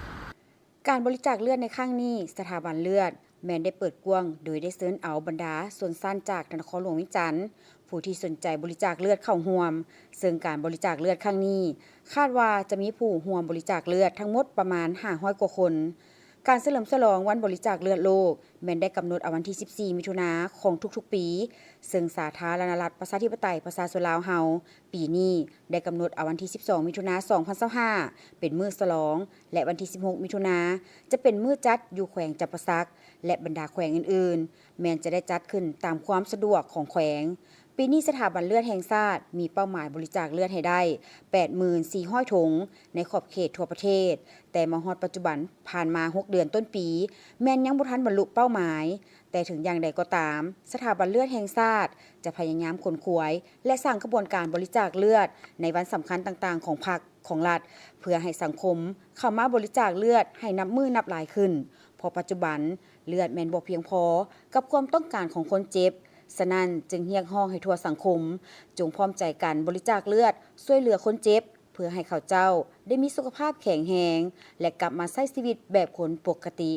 ການບໍລິຈາກເລືອດໃນຄັ້ງນີ້, ສະຖາບັນເລືອດແມ່ນໄດ້ເປີດກວ້າງ ໂດຍໄດ້ເຊີນເອົາບັນດາຊົນຊັ້ນຈາກນະຄອນຫຼວງວຽງຈັນ ຜູ້ທີ່ສົນໃຈບໍລິຈາກເລືອດເຂົ້າຮ່ວມ, ເຊິ່ງການບໍລິຈາກເລືອດຄັ້ງນີ້ ຄາດວ່າຈະມີຜູ້ຮ່ວມບໍລິຈາກເລືອດທັງໝົດປະມານຫ້າຮ້ອຍກວ່າຄົນ. ການສະເຫຼີມສະຫຼອງວັນບໍລິຈາກເລືອດໂລກ ແມ່ນໄດ້ກຳນົດເອົາວັນທີສິບສີ່ ມິຖຸນາຂອງທຸກໆປີ, ເຊິ່ງສາທາລະນະລັດປະຊາທິປະໄຕປະຊາຊົນລາວເຮົາ ປີນີ້ໄດ້ກຳນົດເອົາວັນທີສິບສອງ ມິຖຸນາ ສອງພັນຊາວຫ້າ ເປັນມື້ສະຫຼອງ ແລະ ວັນທີສິບຫົກ ມິຖຸນາ ຈະເປັນມື້ຈັດຢູ່ແຂວງຈຳປາສັກ ແລະ ບັນດາແຂວງອື່ນໆ ແມ່ນຈະໄດ້ຈັດຂຶ້ນຕາມຄວາມສະດວກຂອງແຂວງ. ປີນີ້ສະຖາບັນເລືອດແຫ່ງຊາດມີເປົ້າໝາຍບໍລິຈາກເລືອດໃຫ້ໄດ້ ແປດໝື່ນສີ່ຮ້ອຍຖົງ ໃນຂອບເຂດທົ່ວປະເທດ, ແຕ່ມາຮອດປັດຈຸບັນ ຜ່ານມາຫົກເດືອນຕົ້ນປີ ແມ່ນຍັງບໍ່ທັນບັນລຸເປົ້າໝາຍ. ແຕ່ເຖິງຢ່າງໃດກໍຕາມ, ສະຖາບັນເລືອດແຫ່ງຊາດຈະພະຍາຍາມຂົນຂວາຍ ແລະ ສ້າງຂະບວນການບໍລິຈາກເລືອດໃນວັນສຳຄັນຕ່າງໆຂອງພັກ, ຂອງລັດ ເພື່ອໃຫ້ສັງຄົມເຂົ້າມາບໍລິຈາກເລືອດໃຫ້ນັບມື້ນັບຫຼາຍຂຶ້ນ, ເພາະປັດຈຸບັນເລືອດແມ່ນບໍ່ພຽງພໍກັບຄວາມຕ້ອງການຂອງຄົນເຈັບ. ສະນັ້ນຈຶ່ງຮຽກຮ້ອງໃຫ້ທົ່ວສັງຄົມ ຈົ່ງພ້ອມໃຈກັນບໍລິຈາກເລືອດຊ່ວຍເຫຼືອຄົນເຈັບ ເພື່ອໃຫ້ເຂົາເຈົ້າໄດ້ມີສຸຂະພາບແຂງແຮງ ແລະ ກັບມາໃຊ້ຊີວິດແບບຄົນປົກກະຕິ.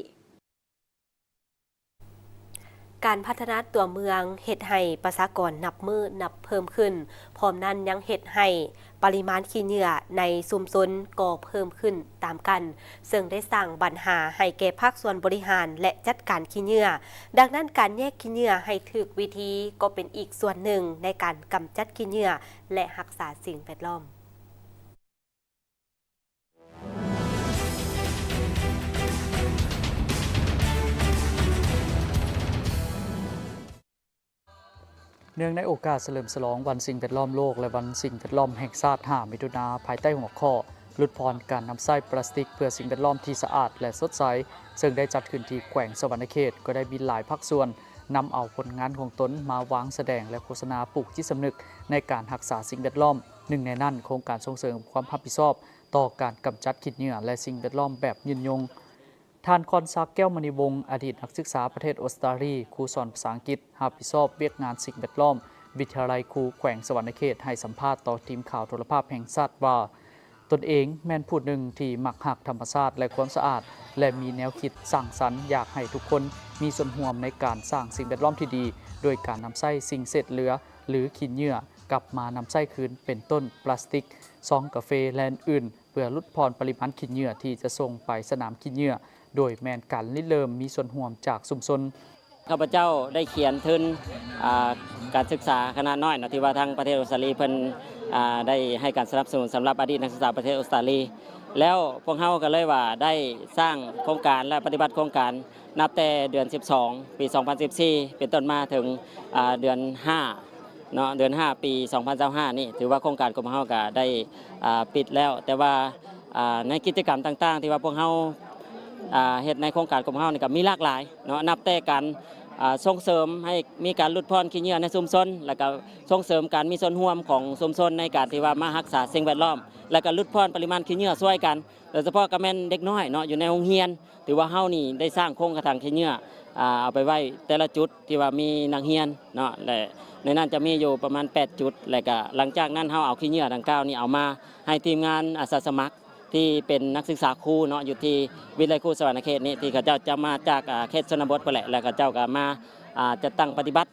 ການພັດທະນາຕົວເມືອງເຮັດໃຫ້ປະຊາກອນນັບມື້ນັບເພີ່ມຂຶ້ນ, ພ້ອມນັ້ນຍັງເຮັດໃຫ້ປະລິມານຂີ້ເຫຍື້ອໃນຊຸມຊົນກໍເພີ່ມຂຶ້ນຕາມກັນ, ເຊິ່ງໄດ້ສ້າງບັນຫາໃຫ້ແກ່ພາກສ່ວນບໍລິຫານ ແລະ ຈັດການຂີ້ເຫຍື້ອ. ດັ່ງນັ້ນ, ການແຍກຂີ້ເຫຍື້ອໃຫ້ຖືກວິທີກໍເປັນອີກສ່ວນໜຶ່ງໃນການກຳຈັດຂີ້ເຫຍື້ອ ແລະ ຮັກສາສິ່ງແວດລ້ອມ. ເນື່ອງໃນໂອກາດສະເຫຼີມສະຫຼອງວັນສິ່ງແວດລ້ອມໂລກ ແລະ ວັນສິ່ງແວດລ້ອມແຫ່ງຊາດ ຫ້າ ມິຖຸນາ, ພາຍໃຕ້ຫົວຂໍ້ ຫຼຸດຜ່ອນການນຳໃຊ້ປລາສຕິກເພື່ອສິ່ງແວດລ້ອມທີ່ສະອາດ ແລະ ສົດໃສ, ເຊິ່ງໄດ້ຈັດຂຶ້ນທີ່ແຂວງສະຫວັນນະເຂດ, ກໍໄດ້ມີຫຼາຍພາກສ່ວນນຳເອົາຜົນງານຂອງຕົນມາວາງສະແດງ ແລະ ໂຄສະນາປູກຈິດສຳນຶກໃນການຮັກສາສິ່ງແວດລ້ອມ, ໜຶ່ງໃນນັ້ນ ໂຄງການສົ່ງເສີມຄວາມຮັບຜິດຊອບ ຕໍ່ການກຳຈັດຂີ້ເຫຍື້ອ ແລະ ສິ່ງແວດລ້ອມແບບຍືນຍົງ. ທ່ານ ຄອນສັກ ແກ້ວມະນີວົງ ອະດີດນັກສຶກສາປະເທດອົດສະຕາລີ, ຄູສອນພາສາອັງກິດ, ຮັບຜິດຊອບວຽກງານສິ່ງແວດລ້ອມ ວິທະຍາໄລຄູແຂວງສະຫວັນນະເຂດ ໃຫ້ສຳພາດຕໍ່ທີມຂ່າວໂທລະພາບແຫ່ງຊາດວ່າ, ຕົນເອງແມ່ນຜູ້ໜຶ່ງທີ່ມັກຮັກທຳມະຊາດ ແລະ ຄວາມສະອາດ ແລະ ມີແນວຄິດສ້າງສັນ ຢາກໃຫ້ທຸກຄົນມີສ່ວນຮ່ວມໃນການສ້າງສິ່ງແວດລ້ອມທີ່ດີ ໂດຍການນຳໃຊ້ສິ່ງເສດເຫຼືອ ຫຼື ຂີ້ເຫຍື້ອ ກັບມານຳໃຊ້ຄືນ, ເປັນຕົ້ນ ປລາສຕິກ, ຊອງກາເຟ ແລະ ອື່ນໆ. ເພື່ອຫຼຸດຜ່ອນປະລິມານຂີ້ເຫຍື້ອທີ່ຈະສົ່ງໄປສະໜາມຂີ້ເຫຍື້ອ, ໂດຍແມ່ນການລິເລີ່ມມີສ່ວນຮ່ວມຈາກຊຸມຊົນ. ຂ້າພະເຈົ້າໄດ້ຂຽນທຶນ ອ່າ ການສຶກສາຂະໜາດນ້ອຍເນາະ ທີ່ວ່າທາງປະເທດອົດສະຕາລີເພິ່ນ ອ່າ ໄດ້ໃຫ້ການສະໜັບສະໜູນສຳລັບອະດີດນັກສຶກສາປະເທດອົດສະຕາລີ ແລ້ວພວກເຮົາກໍເລີຍວ່າໄດ້ສ້າງໂຄງການ ແລະ ປະຕິບັດໂຄງການ ນັບແຕ່ເດືອນສິບສອງ ປີສອງພັນສິບສີ່ ເປັນຕົ້ນມາເຖິງ ອ່າ ເດືອນຫ້າ ເນາະ ເດືອນຫ້າ ປີສອງພັນຊາວຫ້ານີ້ ຖືວ່າໂຄງການຂອງພວກເຮົາກະໄດ້ ອ່າ ປິດແລ້ວ. ແຕ່ວ່າ ອ່າ ໃນກິດຈະກຳຕ່າງໆ ທີ່ວ່າພວກເຮົາ ອ່າ ເຮັດໃນໂຄງການຂອງພວກເຮົານີ້ກະມີຫຼາກຫຼາຍເນາະ ນັບແຕ່ການ ອ່າ ສົ່ງເສີມໃຫ້ມີການຫຼຸດຜ່ອນຂີ້ເຫຍື້ອໃນຊຸມຊົນ ແລ້ວກະສົ່ງເສີມການມີສ່ວນຮ່ວມຂອງຊຸມຊົນໃນການທີ່ວ່າມາຮັກສາສິ່ງແວດລ້ອມ ແລ້ວກະຫຼຸດຜ່ອນປະລິມານຂີ້ເຫຍື້ອຊ່ວຍກັນ ໂດຍສະເພາະກະແມ່ນເດັກນ້ອຍເນາະ ຢູ່ໃນໂຮງຮຽນ ຖືວ່າເຮົານີ້ໄດ້ສ້າງໂຄງກະຖາງຂີ້ເຫຍື້ອ ອ່າ ເອົາໄປໄວ້ແຕ່ລະຈຸດທີ່ວ່າມີນັກຮຽນເນາະ ແລະ ໃນນັ້ນຈະມີຢູ່ປະມານແປດຈຸດ ແລະກະຫຼັງຈາກນັ້ນເຮົາເອົາຂີ້ເຫຍື້ອດັ່ງກ່າວນີ້ເອົາມາໃຫ້ທີມງານອາສາສະໝັກທີ່ເປັນນັກສຶກສາຄູເນາະ ຢູ່ທີ່ວິທະຍາໄລຄູສະຫວັນນະເຂດນີ້ ທີ່ເຂົາເຈົ້າຈະມາຈາກ ອ່າ ເຂດຊົນນະບົດພຸ້ນແຫຼະ ແລະ ເຂົາເຈົ້າກະມາ ອ່າ ຈັດຕັ້ງປະຕິບັດ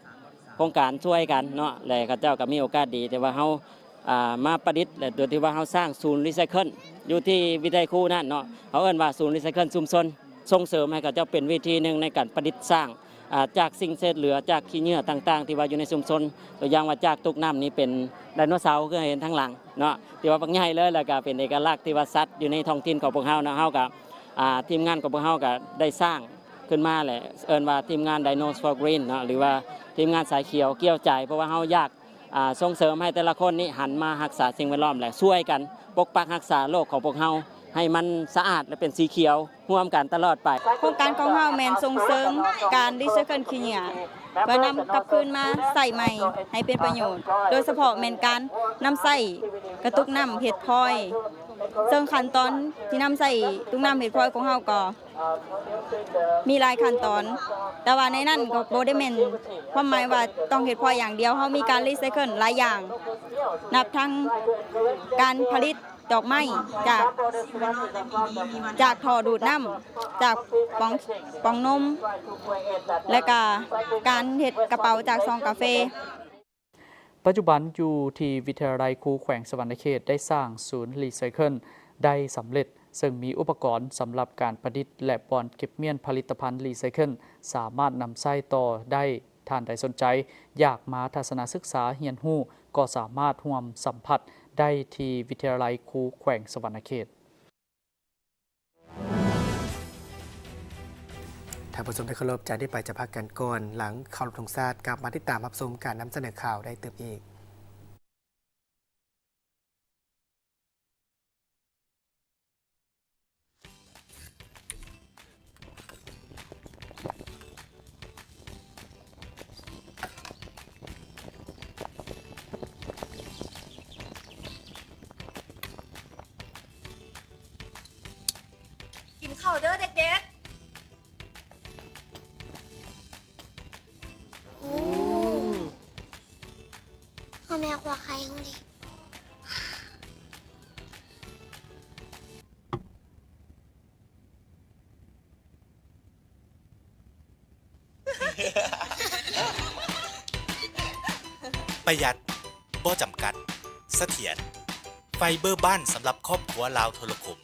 ໂຄງການຊ່ວຍກັນເນາະ ແລະ ເຂົາເຈົ້າກະມີໂອກາດດີທີ່ວ່າເຮົາ ອ່າ ມາປະດິດ ແລະ ໂດຍທີ່ວ່າເຮົາສ້າງສູນຣີໄຊເຄິນຢູ່ທີ່ວິທະຍາໄລຄູນັ້ນເນາະ ເຮົາເອີ້ນວ່າສູນຣີໄຊເຄິນຊຸມຊົນ ສົ່ງເສີມໃຫ້ເຂົາເຈົ້າເປັນເວທີໜຶ່ງໃນການປະດິດສ້າງ ອ່າ ຈາກສິ່ງເສດເຫຼືອ ຈາກຂີ້ເຫຍື້ອຕ່າງໆ ທີ່ວ່າຢູ່ໃນຊຸມຊົນ ຕົວຢ່າງວ່າຈາກຕຸກນ້ຳນີ້ເປັນໄດໂນເສົາ ຄືເຫັນທາງຫຼັງເນາະ ທີ່ວ່າບັກໃຫຍ່ເລີຍ ແລ້ວກະເປັນເອກະລັກທີ່ວ່າຊັດຢູ່ໃນທ້ອງຖິ່ນຂອງພວກເຮົາເນາະ ເຮົາກະ ອ່າ ທີມງານຂອງພວກເຮົາກະໄດ້ສ້າງຂຶ້ນມາ ແລະ ເອີ້ນວ່າທີມງານ Dinos for Green ເນາະ ຫຼືວ່າທີມງານສາຍຂຽວກ່ຽວໃຈ ເພາະວ່າເຮົາຢາກ ອ່າ ສົ່ງເສີມໃຫ້ແຕ່ລະຄົນນີ້ຫັນມາຮັກສາສິ່ງແວດລ້ອມ ແລະ ຊ່ວຍກັນປົກປັກຮັກສາໂລກຂອງພວກເຮົາໃຫ້ມັນສະອາດ ແລະ ເປັນສີຂຽວຮ່ວມກັນຕະຫຼອດໄປ. ໂຄງການຂອງເຮົາແມ່ນສົ່ງເສີມການຣີໄຊເຄິນຂີ້ເຫຍື້ອ ເພື່ອນຳກັບຄືນມາໃຊ້ໃໝ່ໃຫ້ເປັນປະໂຫຍດ, ໂດຍສະເພາະແມ່ນການນຳໃຊ້ກະຕຸກນ້ຳເຮັດພອຍ, ເຊິ່ງຂັ້ນຕອນທີ່ນຳໃຊ້ຕຸກນ້ຳເຮັດພອຍຂອງເຮົາກໍ ມີຫຼາຍຂັ້ນຕອນ, ແຕ່ວ່າໃນນັ້ນກໍບໍ່ໄດ້ແມ່ນຄວາມໝາຍວ່າຕ້ອງເຮັດພອຍຢ່າງດຽວ, ເຮົາມີການຣີໄຊເຄິນຫຼາຍຢ່າງ, ນັບທັງການຜະລິດດອກໄມ້ຈາກ ຈາກທໍ່ດູດນ້ຳ, ຈາກປ໋ອງ ປ໋ອງນົມ, ແລະກະການເຮັດກະເປົາຈາກຊອງກາເຟ. ປັດຈຸບັນຢູ່ທີ່ວິທະຍາໄລຄູແຂວງສະຫວັນນະເຂດໄດ້ສ້າງສູນຣີໄຊເຄິນໄດ້ສຳເລັດ, ເຊິ່ງມີອຸປະກອນສຳລັບການປະດິດ ແລະ ບ່ອນເກັບມ້ຽນຜະລິດຕະພັນຣີໄຊເຄິນ ສາມາດນຳໃຊ້ຕໍ່ໄດ້. ທ່ານໃດສົນໃຈຢາກມາທັດສະນະສຶກສາຮຽນຮູ້ ກໍສາມາດຮ່ວມສຳຜັດໄດ້ທີ່ວິທະຍາໄລຄູແຂວງສະຫວັນນະເຂດ. ທ ທ່ານຜູ້ຊົມທີ່ເຄົາລົບ, ຈາກນີ້ໄປຈະພັກກັນກ່ອນ, ຫຼັງເຄົາລົບທຸງຊາດ ກັບມາຕິດຕາມຮັບຊົມການນຳສະເໜີຂ່າວໄດ້ຕື່ມອີກ. ກິນເຂົ້າເດີ້ເດັກໆ. ໂອ້ ພໍ່ແມ່ຄົວໄຄເຮົາເດ. ປະຢັດ, ບໍ່ຈຳກັດ, ສະຖຽນ. ໄຟເບີບ້ານສຳລັບຄອບຄົວລາວໂທລະຄົມ.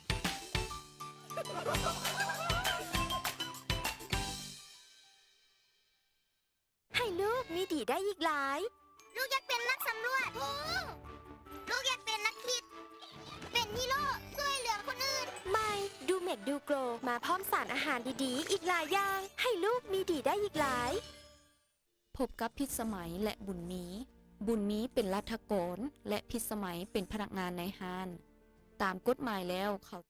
ໃຫ້ລູກມີດີໄດ້ອີກຫຼາຍ. ລູກຢາກເປັນນັກສຳຫຼວດ. ລູກຢາກເປັນນັກຄິດ. ເປັນຮີໂຮ່ ຊ່ວຍເຫຼືອຄົນອື່ນ. ໃໝ່ ດູເມັກດູໂກຣ ມາພ້ອມສານອາຫານດີໆອີກຫຼາຍຢ່າງ ໃຫ້ລູກມີດີໄດ້ອີກຫຼາຍ. ພົບກັບພິດສະໄໝ ແລະ ບຸນມີ. ບຸນມີເປັນລັດຖະກອນ ແລະ ພິດສະໄໝເປັນພະນັກງານໃນຮ້ານ. ຕາມກົດໝາຍແລ້ວເຂົາ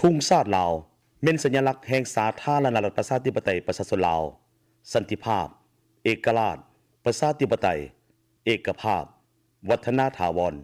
ປຸງຊາດລາວ ແມ່ນສັນຍາລັກແຫ່ງສາທາລະນະລັດ ປະຊາທິປະໄຕ ປະຊາຊົນລາວ, ສັນຕິພາບ, ເອກະລາດ, ປະຊາທິປະໄຕ, ເອກະພາບ, ວັດທະນາຖາວອນ.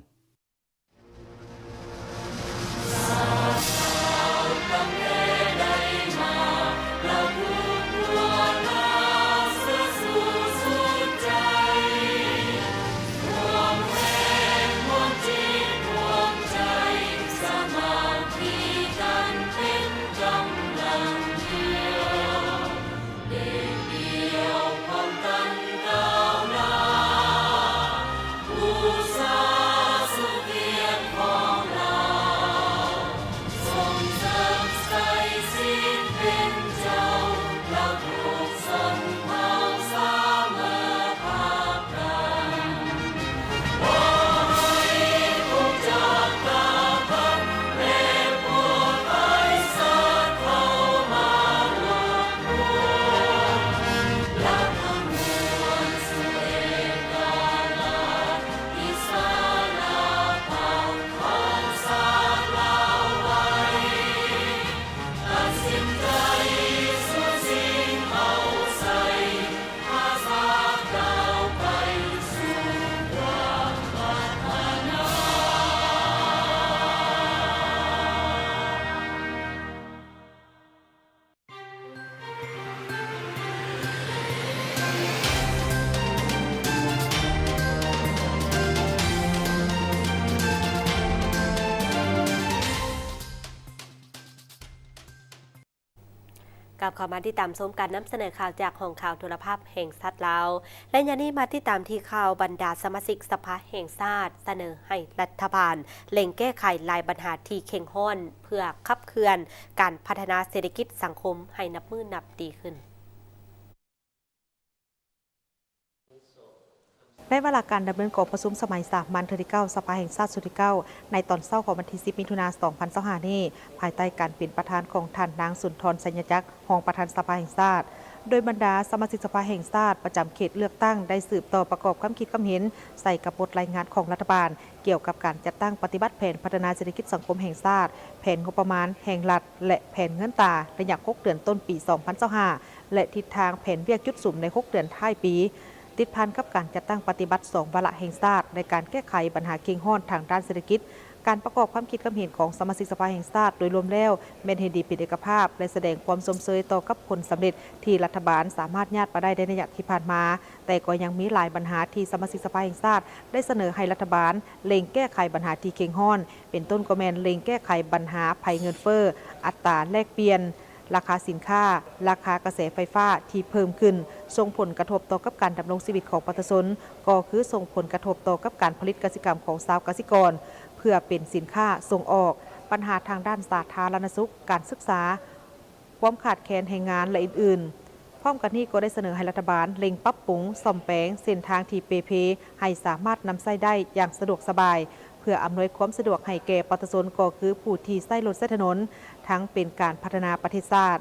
ກັບເຂົ້າມາຕິດຕາມຊົມການນຳສະເໜີຂ່າວຈາກຫ້ອງຂ່າວໂທລະພາບແຫ່ງຊາດລາວ ແລະ ຍາມນີ້ມາຕິດຕາມທີ່ຂ່າວ ບັນດາສະມາຊິກສະພາແຫ່ງຊາດສະເໜີໃຫ້ລັດຖະບານເລັ່ງແກ້ໄຂຫຼາຍບັນຫາທີ່ເຄັ່ງຮ້ອນ ເພື່ອຂັບເຄື່ອນການພັດທະນາເສດຖະກິດສັງຄົມໃຫ້ນັບມື້ນັບດີຂຶ້ນ. ໃນວາລະການດຳເນີນກອງປະຊຸມສະໄໝສາມັນເທື່ອທີເກົ້າ ສະພາແຫ່ງຊາດຊຸດທີເກົ້າ ໃນຕອນເຊົ້າຂອງວັນທີສິບ ມິຖຸນາ ສອງພັນຊາວຫ້ານີ້ ພາຍໃຕ້ການເປັນປະທານຂອງທ່ານນາງ ສຸນທອນ ໄຊຍະຈັກ ຮອງປະທານສະພາແຫ່ງຊາດ, ໂດຍບັນດາສະມາຊິກສະພາແຫ່ງຊາດປະຈຳເຂດເລືອກຕັ້ງ ໄດ້ສືບຕໍ່ປະກອບຄຳຄິດຄຳເຫັນໃສ່ກັບບົດລາຍງານຂອງລັດຖະບານ ກ່ຽວກັບການຈັດຕັ້ງປະຕິບັດແຜນພັດທະນາເສດຖະກິດສັງຄົມແຫ່ງຊາດ, ແຜນງົບປະມານແຫ່ງລັດ ແລະ ແຜນເງິນຕາໄລຍະຫົກເດືອນຕົ້ນປີສອງພັນຊາວຫ້າ ແລະ ທິດທາງແຜນວຽກຈຸດສຸມໃນຫົກເດືອນທ້າຍປີ, ຕິດພັນກັບການຈັດຕັ້ງປະຕິບັດສອງວາລະແຫ່ງຊາດ ແລະ ການແກ້ໄຂບັນຫາເຄັ່ງຮ້ອນທາງດ້ານເສດຖະກິດ. ການປະກອບຄຳຄິດຄຳເຫັນຂອງສະມາຊິກສະພາແຫ່ງຊາດໂດຍລວມແລ້ວ ແມ່ນເຫັນດີເປັນເອກະພາບ ແລະ ສະແດງຄວາມຊົມເຊີຍຕໍ່ກັບຜົນສຳເລັດທີ່ລັດຖະບານສາມາດຍາດມາໄດ້ໃນໄລຍະທີ່ຜ່ານມາ, ແຕ່ກໍຍັງມີຫຼາຍບັນຫາທີ່ສະມາຊິກສະພາແຫ່ງຊາດໄດ້ສະເໜີໃຫ້ລັດຖະບານເລັ່ງແກ້ໄຂບັນຫາທີ່ເຄັ່ງຮ້ອນ, ເປັນຕົ້ນກໍແມ່ນເລັ່ງແກ້ໄຂບັນຫາໄພເງິນເຟີ້, ອັດຕາແລກປ່ຽນ, ລາຄາສິນຄ້າ, ລາຄາກະແສໄຟຟ້າທີ່ເພີ່ມຂຶ້ນ ສົ່ງຜົນກະທົບຕໍ່ກັບການດຳລົງຊີວິດຂອງປະຊາຊົນ, ກໍຄືສົ່ງຜົນກະທົບຕໍ່ກັບການຜະລິດກະສິກຳຂອງຊາວກະສິກອນ ເພື່ອເປັນສິນຄ້າສົ່ງອອກ, ບັນຫາທາງດ້ານສາທາລະນະສຸກ, ການສຶກສາ, ຄວາມຂາດແຄນແຮງງານ ແລະ ອື່ນໆ. ພ້ອມກັນນີ້ກໍໄດ້ສະເໜີໃຫ້ລັດຖະບານເລັ່ງປັບປຸງ, ສ້ອມແປງເສັ້ນທາງທີ່ເປ່ເພ ໃຫ້ສາມາດນຳໃຊ້ໄດ້ຢ່າງສະດວກສະບາຍ, ເພື່ອອຳນວຍຄວາມສະດວກໃຫ້ແກ່ປະຊາຊົນ ກໍຄືຜູ້ທີ່ໃຊ້ລົດໃຊ້ຖະໜົນ, ທັງເປັນການພັດທະນາປະເທດຊາດ.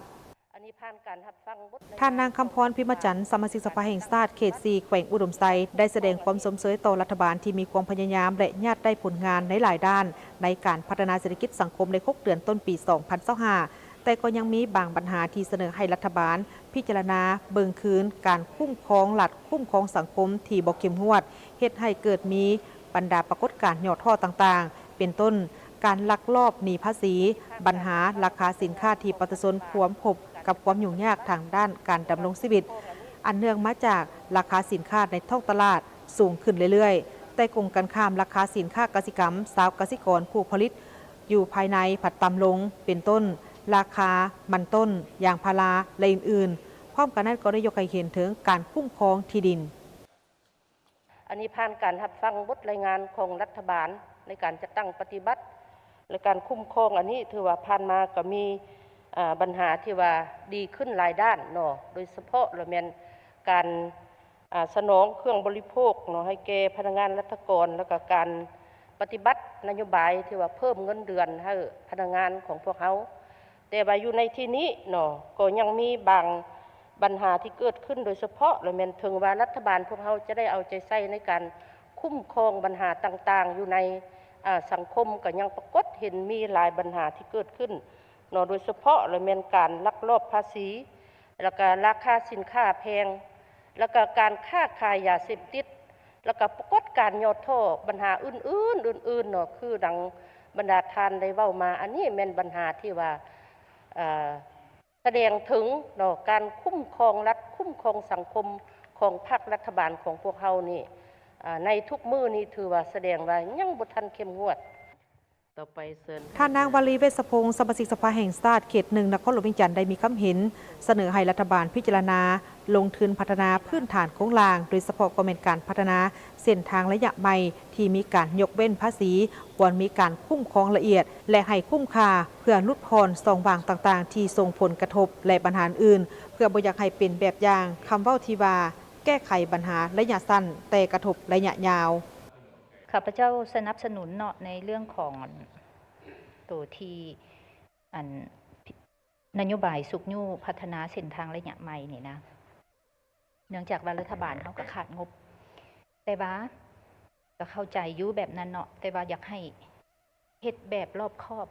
ທ່ານນາງ ຄຳພອນ ພິມມະຈັນ ສະມາຊິກສະພາແຫ່ງຊາດເຂດສີ່ ແຂວງອຸດົມໄຊ ໄດ້ສະແດງຄວາມຊົມເຊີຍຕໍ່ລັດຖະບານທີ່ມີຄວາມພະຍາຍາມ ແລະ ຍາດໄດ້ຜົນງານໃນຫຼາຍດ້ານ ໃນການພັດທະນາເສດຖະກິດສັງຄົມໃນຫົກເດືອນຕົ້ນປີສອງພັນຊາວຫ້າ, ແຕ່ກໍຍັງມີບາງບັນຫາທີ່ສະເໜີໃຫ້ລັດຖະບານພິຈາລະນາເບິ່ງຄືນການຄຸ້ມຄອງລັດ, ຄຸ້ມຄອງສັງຄົມທີ່ບໍ່ເຂັ້ມງວດ, ເຮັດໃຫ້ເກີດມີບັນດາປາກົດການຫຍໍ້ທໍ້ຕ່າງໆ ເປັນຕົ້ນ ການລັກລອບໜີພາສີ, ບັນຫາລາຄາສິນຄ້າທີ່ປະຊາຊົນພວມພົບກັບຄວາມຫຍຸ້ງຍາກທາງດ້ານການດຳລົງຊີວິດ ອັນເນື່ອງມາຈາກລາຄາສິນຄ້າໃນທ້ອງຕະຫຼາດສູງຂຶ້ນເລື້ອຍໆ, ແຕ່ກົງກັນຂ້າມ ລາຄາສິນຄ້າກະສິກຳຊາວກະສິກອນຜູ້ຜະລິດຢູ່ພາຍໃນພັດຕ່ຳລົງ ເປັນຕົ້ນ ລາຄາມັນຕົ້ນ, ຢາງພາລາ ແລະ ອື່ນໆ. ພ້ອມກັນນັ້ນກໍໄດ້ຍົກໃຫ້ເຫັນເຖິງການຄຸ້ມຄອງທີ່ດິນ. ອັນນີ້ຜ່ານການຮັບຟັງບົດລາຍງານຂອງລັດຖະບານໃນການຈັດຕັ້ງປະຕິບັດ ແລະ ການຄຸ້ມຄອງ ອັນນີ້ຖືວ່າຜ່ານມາກໍມີ ອາ ບັນຫາທີ່ວ່າດີຂຶ້ນຫຼາຍດ້ານເນາະ, ໂດຍສະເພາະລະແມ່ນການ ອາ ສະໜອງເຄື່ອງບໍລິໂພກເນາະ ໃຫ້ແກ່ພະນັກງານລັດຖະກອນ ແລ້ວກໍການປະຕິບັດນະໂຍບາຍທີ່ວ່າເພີ່ມເງິນເດືອນໃຫ້ພະນັກງານຂອງພວກເຮົາ. ແຕ່ວ່າຢູ່ໃນທີ່ນີ້ເນາະ ກໍຍັງມີບາງບັນຫາທີ່ເກີດຂຶ້ນ, ໂດຍສະເພາະລະແມ່ນເຖິງວ່າລັດຖະບານພວກເຮົາຈະໄດ້ເອົາໃຈໃສ່ໃນການຄຸ້ມຄອງບັນຫາຕ່າງໆຢູ່ໃນ ອາ ສັງຄົມ, ກໍຍັງປາກົດເຫັນມີຫຼາຍບັນຫາທີ່ເກີດຂຶ້ນ. ເນາະ ໂດຍສະເພາະລະແມ່ນການລັກລອບພາສີ ແລ້ວກະລາຄາສິນຄ້າແພງ ແລ້ວກະການຄ້າຂາຍຢາເສບຕິດ ແລ້ວກະປາກົດການຫຍໍ້ທໍ້ ບັນຫາອື່ນໆ ອື່ນໆເນາະ ຄືດັ່ງບັນດາທ່ານໄດ້ເວົ້າມາ ອັນນີ້ແມ່ນບັນຫາທີ່ວ່າ ເອີ ສະແດງເຖິງເນາະ ການຄຸ້ມຄອງລັດ ຄຸ້ມຄອງສັງຄົມຂອງພັກລັດຖະບານຂອງພວກເຮົານີ້ ອາ ໃນທຸກມື້ນີ້ຖືວ່າສະແດງວ່າຍັງບໍ່ທັນເຂັ້ມງວດ. ຕໍ່ໄປເຊີນ ທ່ານນາງ ວາລີ ເວດສະພົງ ສະມາຊິກສະພາແຫ່ງຊາດເຂດໜຶ່ງ ນະຄອນຫຼວງວຽງຈັນ ໄດ້ມີຄຳເຫັນສະເໜີໃຫ້ລັດຖະບານພິຈາລະນາລົງທຶນພັດທະນາພື້ນຖານໂຄງລ່າງ ໂດຍສະເພາະກໍແມ່ນການພັດທະນາເສັ້ນທາງໄລຍະໃໝ່ທີ່ມີການຍົກເວັ້ນພາສີ ຄວນມີການຄຸ້ມຄອງລະອຽດ ແລະ ໃຫ້ຄຸ້ມຄ່າ ເພື່ອຫຼຸດຜ່ອນຊ່ອງວ່າງຕ່າງໆທີ່ສົ່ງຜົນກະທົບ ແລະ ບັນຫາອື່ນ ເພື່ອບໍ່ຢາກໃຫ້ເປັນແບບຢ່າງຄຳເວົ້າທີ່ວ່າ ແກ້ໄຂບັນຫາໄລຍະສັ້ນ ແຕ່ກະທົບໄລຍະຍາວ. ຂ້າພະເຈົ້າສະໜັບສະໜູນເນາະ ໃນເລື່ອງຂອງອັນ ໂຕທີ່ ອັນ ນະໂຍບາຍຊຸກຍູ້ພັດທະນາເສັ້ນທາງໄລຍະໃໝ່ນີ້ນະ ເນື່ອງຈາກວ່າລັດຖະບານເຮົາກໍຂາດງົບ ແຕ່ວ່າກໍເຂົ້າໃຈຢູ່ແບບນັ້ນເນາະ ແຕ່ວ່າຢາກໃຫ້ເຮັດແບບລອບຄອບ.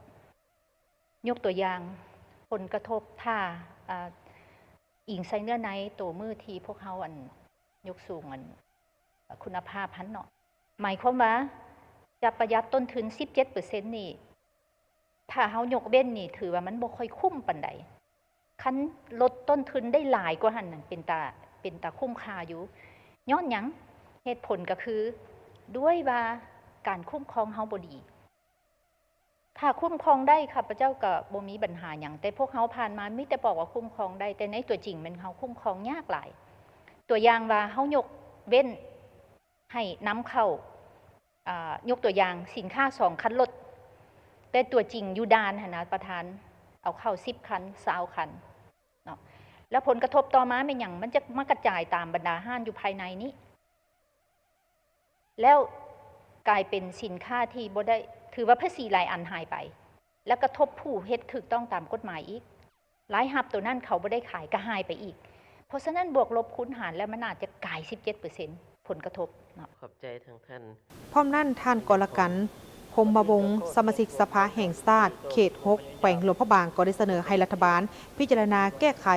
ຍົກຕົວຢ່າງ ຜົນກະທົບ ຖ້າ ອາ ອີງໃສ່ເນື້ອໃນໂຕມື້ທີ່ພວກເຮົາ ອັນ ຍົກສູງ ອັນ ຄຸນນະພາບຫັ້ນເນາະ ໝາຍຄວາມວ່າຈະປະຢັດຕົ້ນທຶນສິບເຈັດເປີເຊັນນີ້ ຖ້າເຮົາຍົກເວັ້ນນີ້ ຖືວ່າມັນບໍ່ຄ່ອຍຄຸ້ມປານໃດ. ຄັນລົດຕົ້ນທຶນໄດ້ຫຼາຍກວ່າຫັ້ນນັ້ນ ເປັນຕາ ເປັນຕາຄຸ້ມຄ່າຢູ່. ຍ້ອນຫຍັງ? ເຫດຜົນກໍຄື ດ້ວຍວ່າການຄຸ້ມຄອງເຮົາບໍ່ດີ. ຖ້າຄຸ້ມຄອງໄດ້ ຂ້າພະເຈົ້າກໍບໍ່ມີບັນຫາຫຍັງ, ແຕ່ພວກເຮົາຜ່ານມາມີແຕ່ບອກວ່າຄຸ້ມຄອງໄດ້, ແຕ່ໃນຕົວຈິງແມ່ນເຮົາຄຸ້ມຄອງຍາກຫຼາຍ. ຕົວຢ່າງວ່າເຮົາຍົກເວັ້ນໃຫ້ນຳເຂົ້າ ອາ ຍົກຕົວຢ່າງ ສິນຄ້າສອງຄັນລົດ, ແຕ່ຕົວຈິງຢູ່ດ່ານຫັ້ນນະປະທານ ເອົາເຂົ້າສິບຄັນ ຊາວຄັນເນາະ, ແລ້ວຜົນກະທົບຕໍ່ມາແມ່ນຫຍັງ? ມັນຈະມາກະຈາຍຕາມບັນດາຮ້ານຢູ່ພາຍໃນນີ້. ແລ້ວກາຍເປັນສິນຄ້າທີ່ບໍ່ໄດ້ ຖືວ່າພາສີຫຼາຍອັນຫາຍໄປ ແລ້ວກະທົບຜູ້ເຮັດຖືກຕ້ອງຕາມກົດໝາຍອີກ. ລາຍຮັບໂຕນັ້ນເຂົາບໍ່ໄດ້ຂາຍກໍຫາຍໄປອີກ. ເພາະສະນັ້ນບວກລົບຄູນຫານແລ້ວມັນອາດຈະກາຍສິບເຈັດເປີເຊັນ ຜົນກະທົບເນາະ. ຂອບໃຈທາງທ່ານ. ພ້ອມນັ້ນ ທ່ານ ກໍລະກັນ ພົມມະວົງ ສະມາຊິກສະພາແຫ່ງຊາດເຂດຫົກ ແຂວງຫຼວງພະບາງ ກໍໄດ້ສະເໜີໃຫ້ລັດຖະບານພິຈາລະນາແກ້ໄຂ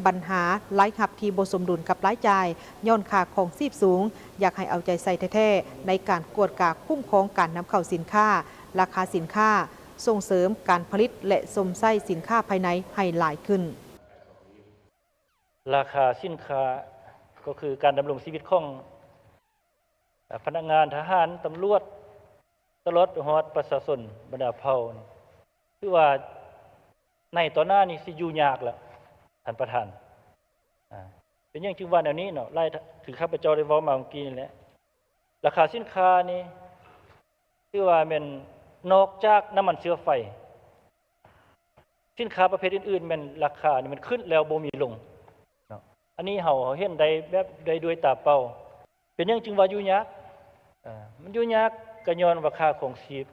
ບັນຫາລາຍຮັບທີ່ບໍ່ສົມດຸນກັບລາຍຈ່າຍ ຍ້ອນຄ່າຄອງຊີບສູງ, ຢາກໃຫ້ເອົາໃຈໃສ່ແທ້ໆໃນການກວດກາຄຸ້ມຄອງການນຳເຂົ້າສິນຄ້າ, ລາຄາສິນຄ້າ, ສົ່ງເສີມການຜະລິດ ແລະ ຊົມໃຊ້ສິນຄ້າພາຍໃນໃຫ້ຫຼາຍຂຶ້ນ. ລາຄາສິນຄ້າ ກໍຄືການດຳລົງຊີວິດຂອງ ອາ ພະນັກງານ, ທະຫານ, ຕຳຫຼວດ ຕະຫຼອດໄປຮອດປະຊາຊົນບັນດາເຜົ່ານີ້ ຖືວ່າໃນຕໍ່ໜ້ານີ້ຊິຢູ່ຍາກແລ້ວທ່ານປະທານ. ອາ ເປັນຫຍັງຈຶ່ງວ່າແນວນີ້ເນາະ? ລາຍ ຄືຂ້າພະເຈົ້າໄດ້ເວົ້າມາເມື່ອກີ້ນີ້ແຫຼະ, ລາຄາສິນຄ້ານີ້ຖືວ່າແມ່ນນອກຈາກນ້ຳມັນເຊື້ອໄຟ ສິນຄ້າປະເພດອື່ນໆ ແມ່ນລາຄານີ້ມັນຂຶ້ນແລ້ວບໍ່ມີລົງເນາະ. ອັນນີ້ເຮົາ ເຮົາເຫັນໄດ້ແບບໄດ້ດ້ວຍຕາເປົ່າ. ເປັນຫຍັງຈຶ່ງວ່າຢູ່ຍາກ? ເອີ ມັນຢູ່ຍາກກໍຍ້ອນວ່າຄ່າຄອງຊີບ.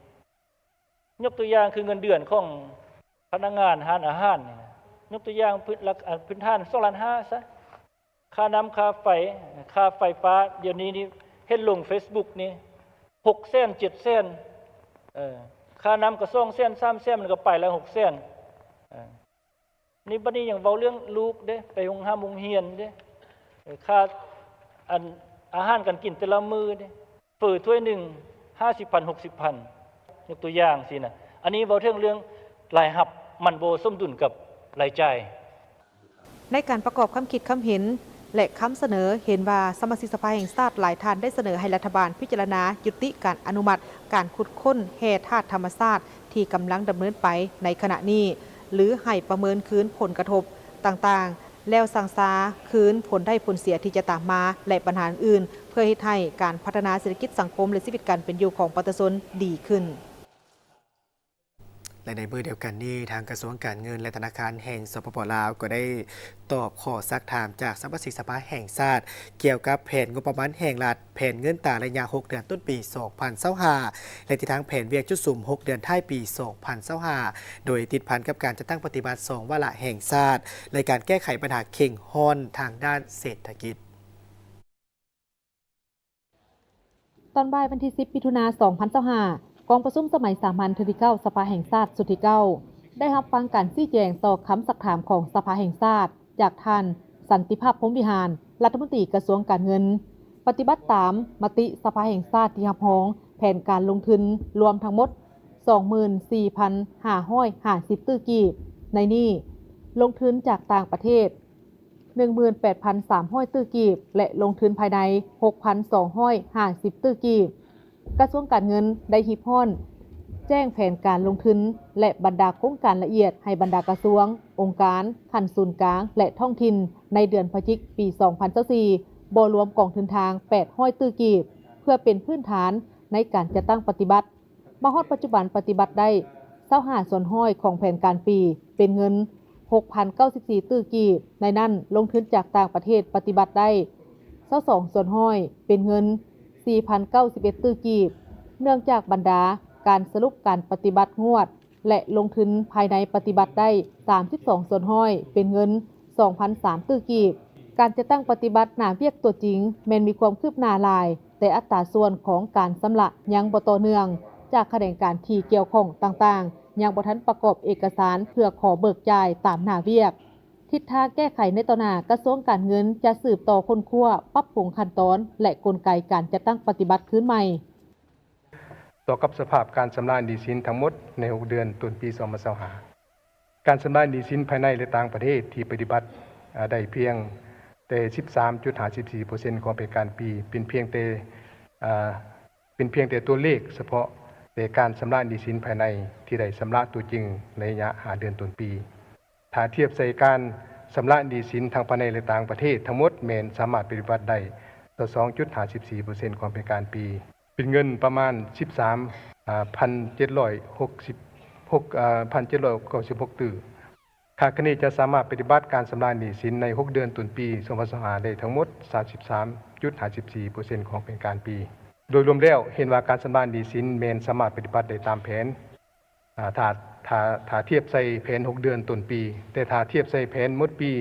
ຍົກຕົວຢ່າງຄືເງິນເດືອນຂອງພະນັກງານຮ້ານອາຫານນີ້ນະ, ຍົກຕົວຢ່າງພື້ນ ຫຼັກ ອາ ພື້ນຖານສອງລ້ານຫ້າຊະ. ຄ່ານ້ຳຄ່າໄຟ ຄ່າໄຟຟ້າ ດຽວນີ້ນີ້ເຫັນລົງເຟສບຸກນີ້ ຫົກແສນ ເຈັດແສນ. ເອີ ຄ່ານ້ຳກໍສອງແສນ ສາມແສນ ມັນກໍໄປແລ້ວ ຫົກແສນ. ເອີ ນີ້ບັດນີ້ຍັງເວົ້າເລື່ອງລູກເດ້ ໄປໂຮງຮ່ຳໂຮງຮຽນເດ້. ເອີ ຄ່າ ອັນ ອາຫານການກິນແຕ່ລະມື້ເດ້ ເຝີຖ້ວຍໜຶ່ງ ຫ້າສິບພັນ ຫົກສິບພັນ ຍົກຕົວຢ່າງຊີ້ນະ. ອັນນີ້ເວົ້າເຖິງເລື່ອງລາຍຮັບມັນບໍ່ສົມດຸນກັບລາຍຈ່າຍ. ໃນການປະກອບຄຳຄິດຄຳເຫັນ ແລະ ຄຳສະເໜີ ເຫັນວ່າສະມາຊິກສະພາແຫ່ງຊາດຫຼາຍທ່ານໄດ້ສະເໜີໃຫ້ລັດຖະບານພິຈາລະນາຍຸຕິການອະນຸມັດການຂຸດຄົ້ນແຮ່ທາດທຳມະຊາດທີ່ກຳລັງດຳເນີນໄປໃນຂະນະນີ້ ຫຼື ໃຫ້ປະເມີນຄືນຜົນກະທົບຕ່າງໆ ແລ້ວສັ່ງຊາຄືນຜົນໄດ້ຜົນເສຍທີ່ຈະຕາມມາ ແລະ ບັນຫາອື່ນໆ ເພື່ອເຮັດໃຫ້ການພັດທະນາເສດຖະກິດສັງຄົມ ແລະ ຊີວິດການເປັນຢູ່ຂອງປະຊາຊົນດີຂຶ້ນ. ແລະ ໃນມື້ດຽວກັນນີ້ ທາງກະຊວງການເງິນ ແລະ ທະນາຄານແຫ່ງ ສປປ ລາວ ກໍໄດ້ຕອບຂໍ້ຊັກຖາມຈາກສະມາຊິກສະພາແຫ່ງຊາດ ກ່ຽວກັບແຜນງົບປະມານແຫ່ງລັດ ແຜນເງິນຕາໄລຍະຫົກເດືອນຕົ້ນປີສອງພັນຊາວຫ້າ ແລະ ທິດທາງແຜນວຽກຈຸດສຸມຫົກເດືອນທ້າຍປີສອງພັນຊາວຫ້າ ໂດຍຕິດພັນກັບການຈັດຕັ້ງປະຕິບັດສອງວາລະແຫ່ງຊາດ ແລະ ການແກ້ໄຂບັນຫາເຄັ່ງຮ້ອນທາງດ້ານເສດຖະກິດ. ຕອນບ່າຍວັນທີສິບ ມິຖຸນາ ສອງພັນຊາວຫ້າ ກອງປະຊຸມສະໄໝສາມັນເທື່ອທີເກົ້າ ສະພາແຫ່ງຊາດຊຸດທີເກົ້າ ໄດ້ຮັບຟັງການຊີ້ແຈງຕໍ່ຄຳຊັກຖາມຂອງສະພາແຫ່ງຊາດ ຈາກທ່ານ ສັນຕິພາບ ພົມວິຫານ ລັດຖະມົນຕີກະຊວງການເງິນ. ປະຕິບັດຕາມມະຕິສະພາແຫ່ງຊາດທີ່ຮັບຮອງແຜນການລົງທຶນລວມທັງໝົດ ສອງໝື່ນສີ່ພັນຫ້າຮ້ອຍຫ້າສິບຕື້ກີບ. ໃນນີ້ ລົງທຶນຈາກຕ່າງປະເທດ ໜຶ່ງໝື່ນແປດພັນສາມຮ້ອຍຕື້ກີບ ແລະ ລົງທຶນພາຍໃນ ຫົກພັນສອງຮ້ອຍຫ້າສິບຕື້ກີບ. ກະຊວງການເງິນໄດ້ຮີບຮ້ອນແຈ້ງແຜນການລົງທຶນ ແລະ ບັນດາໂຄງການລະອຽດໃຫ້ບັນດາກະຊວງ, ອົງການ, ຂັ້ນສູນກາງ ແລະ ທ້ອງຖິ່ນ ໃນເດືອນພະຈິກ ປີສອງພັນຊາວສີ່ ບໍ່ລວມກອງທຶນທາງ ແປດຮ້ອຍຕື້ກີບ ເພື່ອເປັນພື້ນຖານໃນການຈັດຕັ້ງປະຕິບັດ. ມາຮອດປັດຈຸບັນປະຕິບັດໄດ້ ຊາວຫ້າສ່ວນຮ້ອຍຂອງແຜນການປີ ເປັນເງິນ ຫົກພັນເກົ້າສິບສີ່ຕື້ກີບ. ໃນນັ້ນ ລົງທຶນຈາກຕ່າງປະເທດປະຕິບັດໄດ້ ຊາວສອງສ່ວນຮ້ອຍ ເປັນເງິນ ສີ່ພັນເກົ້າສິບເອັດຕື້ກີບ. ເນື່ອງຈາກບັນດາການສະຫຼຸບການປະຕິບັດງວດ ແລະ ລົງທຶນພາຍໃນປະຕິບັດໄດ້ ສາມສິບສອງສ່ວນຮ້ອຍ ເປັນເງິນ ສອງພັນສາມຕື້ກີບ. ການຈັດຕັ້ງປະຕິບັດໜ້າວຽກຕົວຈິງແມ່ນມີຄວາມຄືບໜ້າຫຼາຍ, ແຕ່ອັດຕາສ່ວນຂອງການຊຳລະຍັງບໍ່ຕໍ່ເນື່ອງ, ຈາກຂະແໜງການທີ່ກ່ຽວຂ້ອງຕ່າງໆ ຍັງບໍ່ທັນປະກອບເອກະສານເພື່ອຂໍເບີກຈ່າຍຕາມໜ້າວຽກ. ທິດທາງແກ້ໄຂໃນຕໍ່ໜ້າ, ກະຊວງການເງິນຈະສືບຕໍ່ຄົ້ນຄວ້າ, ປັບປຸງຂັ້ນຕອນ ແລະ ກົນໄກການຈັດຕັ້ງປະຕິບັດຄືນໃໝ່. ຕໍ່ກັບສະພາບການຊຳລະໜີ້ສິນທັງໝົດໃນຫົກເດືອນຕົ້ນປີສອງພັນຊາວຫ້າ, ການຊຳລະໜີ້ສິນພາຍໃນ ແລະ ຕ່າງປະເທດທີ່ປະຕິບັດ ອາ ໄດ້ພຽງແຕ່ສິບສາມຈຸດຫ້າສິບສີ່ເປີເຊັນຂອງແຜນການປີ ເປັນພຽງແຕ່ ອາ ເປັນພຽງແຕ່ຕົວເລກສະເພາະແຕ່ການຊຳລະໜີ້ສິນພາຍໃນທີ່ໄດ້ຊຳລະຕົວຈິງໃນໄລຍະຫ້າເດືອນຕົ້ນປີ. ຖ້າທຽບໃສ່ການຊຳລະໜີ້ສິນທັງພາຍໃນ ແລະ ຕ່າງປະເທດທັງໝົດ ແມ່ນສາມາດປະຕິບັດໄດ້ຊາວສອງຈຸດຫ້າສິບສີ່ເປີເຊັນຂອງແຜນການປີ ເປັນເງິນປະມານສິບສາມ ອາ ພັນເຈັດຮ້ອຍຫົກສິບຫົກ ອາ ພັນເຈັດຮ້ອຍເກົ້າສິບຫົກຕື້. ຄາດຄະເນຈະສາມາດປະຕິບັດການຊຳລະໜີ້ສິນໃນຫົກເດືອນຕົ້ນປີສອງພັນຊາວຫ້າໄດ້ທັງໝົດສາມສິບສາມຈຸດຫ້າສິບສີ່ເປີເຊັນຂອງແຜນການປີ. ໂດຍລວມແລ້ວ ເຫັນວ່າການຊຳລະໜີ້ສິນແມ່ນສາມາດປະຕິບັດໄດ້ຕາມແຜນ ອາ ຖ້າ ຖ້າ ຖ້າທຽບໃສ່ແຜນຫົກເດືອນຕົ້ນປີ, ແຕ່ຖ້າທຽບໃສ່ແຜນໝົດປີ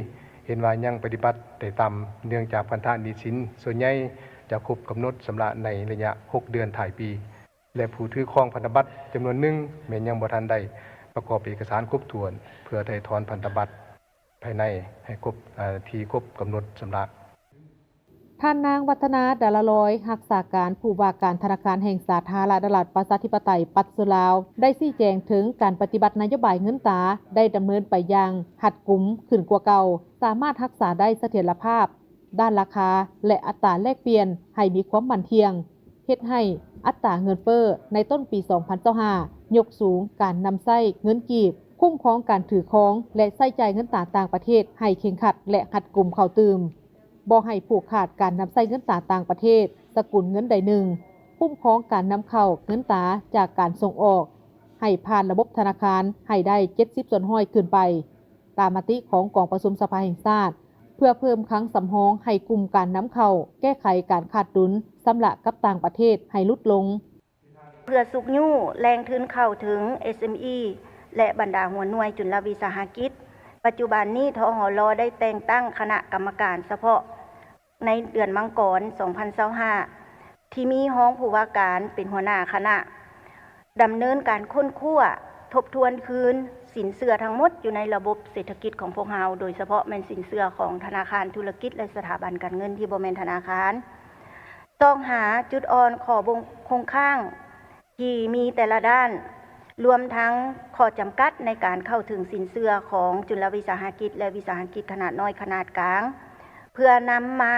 ເຫັນວ່າຍັງປະຕິບັດໄດ້ຕ່ຳ ເນື່ອງຈາກພັນທະໜີ້ສິນສ່ວນໃຫຍ່ຈະຄົບກຳນົດຊຳລະໃນໄລຍະຫົກເດືອນທ້າຍປີ ແລະ ຜູ້ຖືຄອງພັນທະບັດຈຳນວນໜຶ່ງແມ່ນຍັງບໍ່ທັນໄດ້ປະກອບເອກະສານຄົບຖ້ວນ ເພື່ອໄຖ່ຖອນພັນທະບັດພາຍໃນໃຫ້ຄົບ ເອີ ທີ່ຄົບກຳນົດຊຳລະ. ທ່ານນາງ ວັດທະນາ ດາລາລອຍ ຮັກສາການຜູ້ວ່າການທະນາຄານແຫ່ງສາທາລະນະລັດ ປະຊາທິປະໄຕ ປັດຈຸລາວ ໄດ້ຊີ້ແຈງເຖິງການປະຕິບັດນະໂຍບາຍເງິນຕາ ໄດ້ດຳເນີນໄປຢ່າງຮັດກຸມຂຶ້ນກວ່າເກົ່າ, ສາມາດຮັກສາໄດ້ສະຖຽນລະພາບ ດ້ານລາຄາ ແລະ ອັດຕາແລກປ່ຽນໃຫ້ມີຄວາມໝັ້ນທ່ຽງ, ເຮັດໃຫ້ອັດຕາເງິນເຟີ້ໃນຕົ້ນປີສອງພັນຊາວຫ້າຍົກສູງການນຳໃຊ້ເງິນກີບ, ຄຸ້ມຄອງການຖືຄອງ ແລະ ໃຊ້ຈ່າຍເງິນຕາຕ່າງປະເທດໃຫ້ເຄັ່ງຄັດ ແລະ ຮັດກຸມເຂົ້າຕື່ມ, ບໍ່ໃຫ້ຜູກຂາດການນຳໃຊ້ເງິນຕາຕ່າງປະເທດສະກຸນເງິນໃດໜຶ່ງ, ຄຸ້ມຄອງການນຳເຂົ້າເງິນຕາຈາກການສົ່ງອອກໃຫ້ຜ່ານລະບົບທະນາຄານໃຫ້ໄດ້ເຈັດສິບສ່ວນຮ້ອຍຂຶ້ນໄປ. ຕາມມະຕິຂອງກອງປະຊຸມສະພາແຫ່ງຊາດ ເພື່ອເພີ່ມຄັງສຳຮອງໃຫ້ກຸ່ມການນຳເຂົ້າ, ແກ້ໄຂການຂາດດຸນຊຳລະກັບຕ່າງປະເທດໃຫ້ຫຼຸດລົງ. ເພື່ອຊຸກຍູ້ແຫຼ່ງທຶນເຂົ້າເຖິງ ເອສເອັມອີ ແລະ ບັນດາຫົວໜ່ວຍຈຸນລະວິສາຫະກິດ, ປັດຈຸບັນນີ້ ທຫລ ໄດ້ແຕ່ງຕັ້ງຄະນະກຳມະການສະເພາະ ໃນເດືອນມັງກອນ ສອງພັນຊາວຫ້າ ທີ່ມີຮອງຜູ້ວ່າການເປັນຫົວໜ້າຄະນະ ດຳເນີນການຄົ້ນຄວ້າ, ທົບທວນຄືນສິນເຊື່ອທັງໝົດຢູ່ໃນລະບົບເສດຖະກິດຂອງພວກເຮົາ, ໂດຍສະເພາະແມ່ນສິນເຊື່ອຂອງທະນາຄານທຸລະກິດ ແລະ ສະຖາບັນການເງິນທີ່ບໍ່ແມ່ນທະນາຄານ, ຊອກຫາຈຸດອ່ອນ, ຂໍ້ບົງຄົງຄ້າງ ທີ່ມີແຕ່ລະດ້ານ, ລວມທັງຂໍ້ຈຳກັດໃນການເຂົ້າເຖິງສິນເຊື່ອຂອງຈຸນລະວິສາຫະກິດ ແລະ ວິສາຫະກິດຂະໜາດນ້ອຍຂະໜາດກາງ, ເພື່ອນຳມາ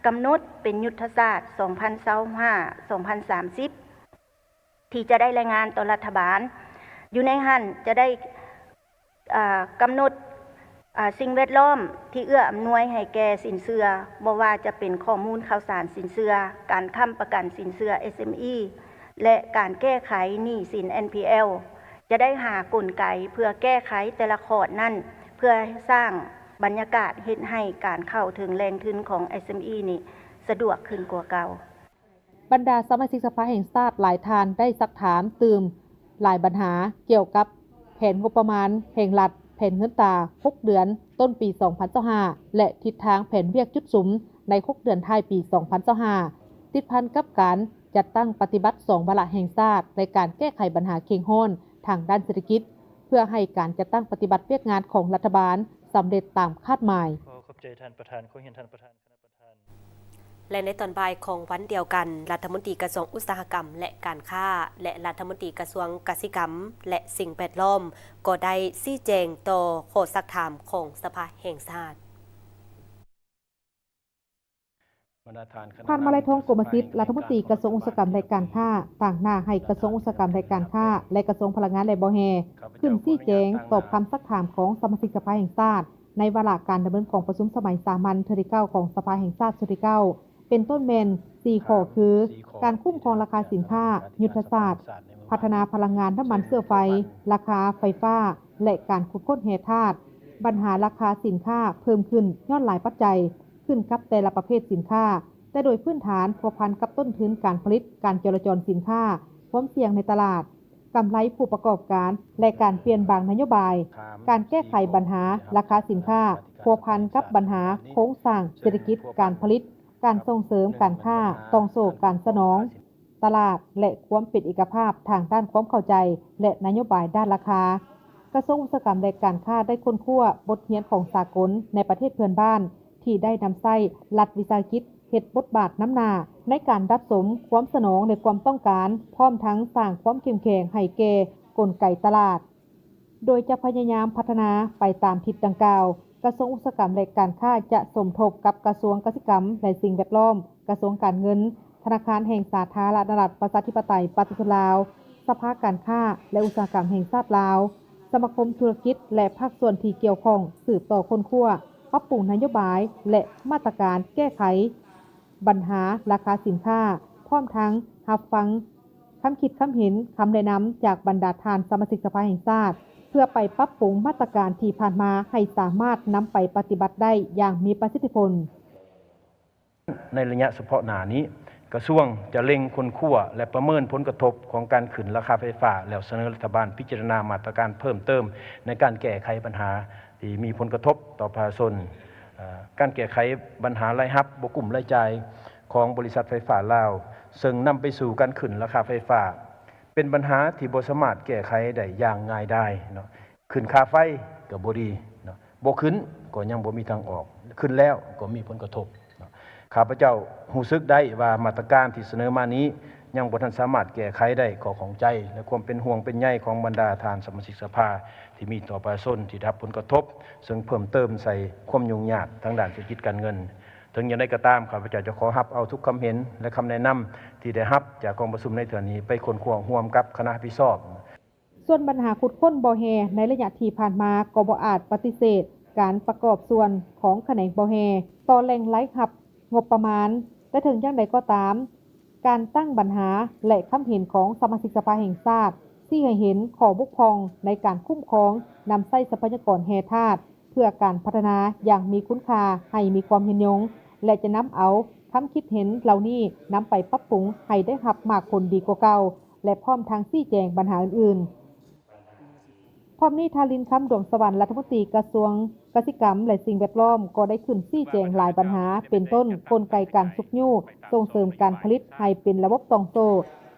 ກຳນົດເປັນຍຸດທະສາດ ສອງພັນຊາວຫ້າ ສອງພັນສາມສິບ ທີ່ຈະໄດ້ລາຍງານຕໍ່ລັດຖະບານ. ຢູ່ໃນຫັ້ນຈະໄດ້ ອາ ກຳນົດ ອາ ສິ່ງແວດລ້ອມທີ່ເອື້ອອຳນວຍໃຫ້ແກ່ສິນເຊື່ອ, ບໍ່ວ່າຈະເປັນຂໍ້ມູນຂ່າວສານສິນເຊື່ອ, ການຄ້ຳປະກັນສິນເຊື່ອ ເອສເອັມອີ ແລະ ການແກ້ໄຂໜີ້ສິນ ເອັນພີແອລ, ຈະໄດ້ຫາກົນໄກເພື່ອແກ້ໄຂແຕ່ລະຂອດນັ້ນ, ເພື່ອສ້າງບັນຍາກາດເຮັດໃຫ້ການເຂົ້າເຖິງແຫຼ່ງທຶນຂອງ ເອສເອັມອີ ນີ້ສະດວກຂຶ້ນກວ່າເກົ່າ. ບັນດາສະມາຊິກສະພາແຫ່ງຊາດຫຼາຍທ່ານໄດ້ຊັກຖາມຕື່ມຫຼາຍບັນຫາກ່ຽວກັບແຜນງົບປະມານແຫ່ງລັດ, ແຜນເງິນຕາຫົກເດືອນຕົ້ນປີສອງພັນຊາວຫ້າ ແລະ ທິດທາງແຜນວຽກຈຸດສຸມໃນຫົກເດືອນທ້າຍປີສອງພັນຊາວຫ້າ ຕິດພັນກັບການຈັດຕັ້ງປະຕິບັດສອງວາລະແຫ່ງຊາດ ແລະ ການແກ້ໄຂບັນຫາເຄັ່ງຮ້ອນທາງດ້ານເສດຖະກິດ ເພື່ອໃຫ້ການຈັດຕັ້ງປະຕິບັດວຽກງານຂອງລັດຖະບານສຳເລັດຕາມຄາດໝາຍ. ຂໍຂອບໃຈທ່ານປະທານ, ຂໍຮຽນທ່ານປະທານ, ຄະນະປະທານ. ແລະ ໃນຕອນບ່າຍຂອງວັນດຽວກັນ, ລັດຖະມົນຕີກະຊວງອຸດສາຫະກຳ ແລະ ການຄ້າ ແລະ ລັດຖະມົນຕີກະຊວງກະສິກຳ ແລະ ສິ່ງແວດລ້ອມ ກໍໄດ້ຊີ້ແຈງຕໍ່ຂໍ້ຊັກຖາມຂອງສະພາແຫ່ງຊາດ. ທ່ານ ມາໄລທອງ ກົມມະສິດ ລັດຖະມົນຕີກະຊວງອຸດສາຫະກຳ ແລະ ການຄ້າ ຕາງໜ້າໃຫ້ກະຊວງອຸດສາຫະກຳ ແລະ ການຄ້າ ແລະ ກະຊວງພະລັງງານ ແລະ ບໍ່ແຮ່ ຂຶ້ນຊີ້ແຈງຕອບຄຳຊັກຖາມຂອງສະມາຊິກສະພາແຫ່ງຊາດ ໃນວາລະການດຳເນີນກອງປະຊຸມສະໄໝສາມັນເທື່ອທີເກົ້າຂອງສະພາແຫ່ງຊາດຊຸດທີເກົ້າ ເປັນຕົ້ນແມ່ນສີ່ຂໍ້ຄື ການຄຸ້ມຄອງລາຄາສິນຄ້າ, ຍຸດທະສາດພັດທະນາພະລັງງານນ້ຳມັນເຊື້ອໄຟ, ລາຄາໄຟຟ້າ ແລະ ການຂຸດຄົ້ນແຮ່ທາດ. ບັນຫາລາຄາສິນຄ້າເພີ່ມຂຶ້ນຍ້ອນຫຼາຍປັດໄຈ ຂຶ້ນກັບແຕ່ລະປະເພດສິນຄ້າ, ແຕ່ໂດຍພື້ນຖານພົວພັນກັບຕົ້ນທຶນການຜະລິດ, ການຈໍລະຈອນສິນຄ້າ, ຄວາມສ່ຽງໃນຕະຫຼາດ, ກຳໄລຜູ້ປະກອບການ ແລະ ການປ່ຽນບາງນະໂຍບາຍ. ການແກ້ໄຂບັນຫາລາຄາສິນຄ້າພົວພັນກັບບັນຫາໂຄງສ້າງເສດຖະກິດ, ການຜະລິດ, ການສົ່ງເສີມການຄ້າ, ຕ່ອງໂສ້ການສະໜອງຕະຫຼາດ ແລະ ຄວາມເປັນເອກະພາບທາງດ້ານຄວາມເຂົ້າໃຈ ແລະ ນະໂຍບາຍດ້ານລາຄາ. ກະຊວງອຸດສາຫະກຳ ແລະ ການຄ້າໄດ້ຄົ້ນຄວ້າບົດຮຽນຂອງສາກົນໃນປະເທດເພື່ອນບ້ານ ທີ່ໄດ້ນຳໃຊ້ລັດວິສາຫະກິດເຮັດບົດບາດນຳໜ້າໃນການຮັບຊົມຄວາມສະໜອງ ແລະ ຄວາມຕ້ອງການ, ພ້ອມທັງສ້າງຄວາມເຂັ້ມແຂງໃຫ້ແກ່ກົນໄກຕະຫຼາດ. ໂດຍຈະພະຍາຍາມພັດທະນາໄປຕາມທິດດັ່ງກ່າວ. ກະຊວງອຸດສາຫະກຳ ແລະ ການຄ້າຈະສົມທົບກັບກະຊວງກະສິກຳ ແລະ ສິ່ງແວດລ້ອມ, ກະຊວງການເງິນ, ທະນາຄານແຫ່ງສາທາລະນະລັດ ປະຊາທິປະໄຕ ປະຊາຊົນລາວ, ສະພາການຄ້າ ແລະ ອຸດສາຫະກຳແຫ່ງຊາດລາວ, ສະມາຄົມທຸລະກິດ ແລະ ພາກສ່ວນທີ່ກ່ຽວຂ້ອງ ສືບຕໍ່ຄົ້ນຄວ້າ, ປັບປຸງນະໂຍບາຍ ແລະ ມາດຕະການແກ້ໄຂບັນຫາລາຄາສິນຄ້າ, ພ້ອມທັງຮັບຟັງຄຳຄິດຄຳເຫັນ, ຄຳແນະນຳຈາກບັນດາທ່ານສະມາຊິກສະພາແຫ່ງຊາດ ເພື່ອໄປປັບປຸງມາດຕະການທີ່ຜ່ານມາໃຫ້ສາມາດນຳໄປປະຕິບັດໄດ້ຢ່າງມີປະສິດທິຜົນ. ໃນໄລຍະສະເພາະໜ້ານີ້, ກະຊວງຈະເລັ່ງຄົ້ນຄວ້າ ແລະ ປະເມີນຜົນກະທົບຂອງການຂຶ້ນລາຄາໄຟຟ້າ ແລ້ວສະເໜີລັດຖະບານພິຈາລະນາມາດຕະການເພີ່ມເຕີມໃນການແກ້ໄຂບັນຫາທີ່ມີຜົນກະທົບຕໍ່ປະຊາຊົນ. ເອີ່ ການແກ້ໄຂບັນຫາລາຍຮັບບໍ່ກຸ້ມລາຍຈ່າຍຂອງບໍລິສັດໄຟຟ້າລາວ, ເຊິ່ງນຳໄປສູ່ການຂຶ້ນລາຄາໄຟຟ້າ ເປັນບັນຫາທີ່ບໍ່ສາມາດແກ້ໄຂໄດ້ຢ່າງງ່າຍດາຍເນາະ. ຂຶ້ນຄ່າໄຟກໍບໍ່ດີເນາະ, ບໍ່ຂຶ້ນກໍຍັງບໍ່ມີທາງອອກ, ຂຶ້ນແລ້ວກໍມີຜົນກະທົບເນາະ. ຂ້າພະເຈົ້າຮູ້ສຶກໄດ້ວ່າມາດຕະການທີ່ສະເໜີມານີ້ຍັງບໍ່ທັນສາມາດແກ້ໄຂໄດ້ຂໍ້ຂ້ອງໃຈ ແລະ ຄວາມເປັນຫ່ວງເປັນໃຍຂອງບັນດາທ່ານສະມາຊິກສະພາທີ່ມີຕໍ່ປະຊາຊົນທີ່ໄດ້ຮັບຜົນກະທົບ, ເຊິ່ງເພີ່ມເຕີມໃສ່ຄວາມຫຍຸ້ງຍາກທາງດ້ານເສດຖະກິດການເງິນ. ເຖິງຢ່າງໃດກໍຕາມ, ຂ້າພະເຈົ້າຈະຂໍຮັບເອົາທຸກຄຳເຫັນ ແລະ ຄຳແນະນຳທີ່ໄດ້ຮັບຈາກກອງປະຊຸມໃນເທື່ອນີ້ໄປຄົ້ນຄວ້າຮ່ວມກັບຄະນະຮັບຜິດຊອບ. ສ່ວນບັນຫາຂຸດຄົ້ນບໍ່ແຮ່ໃນໄລຍະທີ່ຜ່ານມາກໍບໍ່ອາດປະຕິເສດການປະກອບສ່ວນຂອງຂະແໜງບໍ່ແຮ່ຕໍ່ແຫຼ່ງລາຍຮັບງົບປະມານ, ແຕ່ເຖິງຢ່າງໃດກໍຕາມ, ການຕັ້ງບັນຫາ ແລະ ຄຳເຫັນຂອງສະມາຊິກສະພາແຫ່ງຊາດ ຊີ້ໃຫ້ເຫັນຂໍ້ບົກຜ່ອງໃນການຄຸ້ມຄອງນຳໃຊ້ຊັບພະຍາກອນແຮ່ທາດ ເພື່ອການພັດທະນາຢ່າງມີຄຸນຄ່າໃຫ້ມີຄວາມຍືນຍົງ ແລະ ຈະນຳເອົາຄຳຄິດເຫັນເຫຼົ່ານີ້ນຳໄປປັບປຸງໃຫ້ໄດ້ຮັບໝາກຜົນດີກວ່າເກົ່າ ແລະ ພ້ອມທັງຊີ້ແຈງບັນຫາອື່ນໆ. ພ້ອມນີ້ ທ່ານ ລິນຄຳ ດວງສະຫວັນ ລັດຖະມົນຕີກະຊວງກະສິກຳ ແລະ ສິ່ງແວດລ້ອມ ກໍໄດ້ຂຶ້ນຊີ້ແຈງຫຼາຍບັນຫາ ເປັນຕົ້ນ ກົນໄກການຊຸກຍູ້ສົ່ງເສີມການຜະລິດໃຫ້ເປັນລະບົບຕ່ອງໂສ້,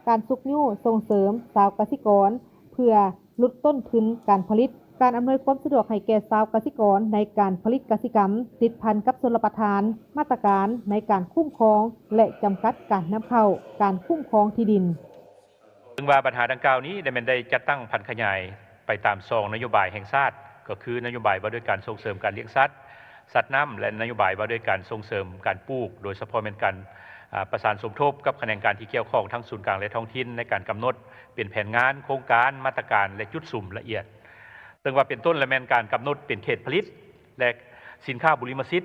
ການຊຸກຍູ້ສົ່ງເສີມຊາວກະສິກອນເພື່ອ ຫຼຸດຕົ້ນທຶນການຜະລິດ, ການອຳນວຍຄວາມສະດວກໃຫ້ແກ່ຊາວກະສິກອນໃນການຜະລິດກະສິກຳ ຕິດພັນກັບຊົນລະປະທານ, ມາດຕະການໃນການຄຸ້ມຄອງ ແລະ ຈຳກັດການນຳເຂົ້າ, ການຄຸ້ມຄອງທີ່ດິນ. ເຊິ່ງວ່າບັນຫາດັ່ງກ່າວນີ້ໄດ້ແມ່ນໄດ້ຈັດຕັ້ງຜັນຂະຫຍາຍໄປຕາມຊອງນະໂຍບາຍແຫ່ງຊາດ, ກໍຄືນະໂຍບາຍວ່າດ້ວຍການສົ່ງເສີມການລ້ຽງສັດ, ສັດນ້ຳ ແລະ ນະໂຍບາຍວ່າດ້ວຍການສົ່ງເສີມການປູກ, ໂດຍສະເພາະແມ່ນການ ອາ ປະສານສົມທົບກັບຂະແໜງການທີ່ກ່ຽວຂ້ອງທັງສູນກາງ ແລະ ທ້ອງຖິ່ນ ໃນການກຳນົດເປັນແຜນງານ, ໂຄງການ, ມາດຕະການ ແລະ ຈຸດສຸມລະອຽດ, ເຊິ່ງວ່າເປັນຕົ້ນລະແມ່ນການກຳນົດເປັນເຂດຜະລິດ ແລະ ສິນຄ້າບຸລິມະສິດ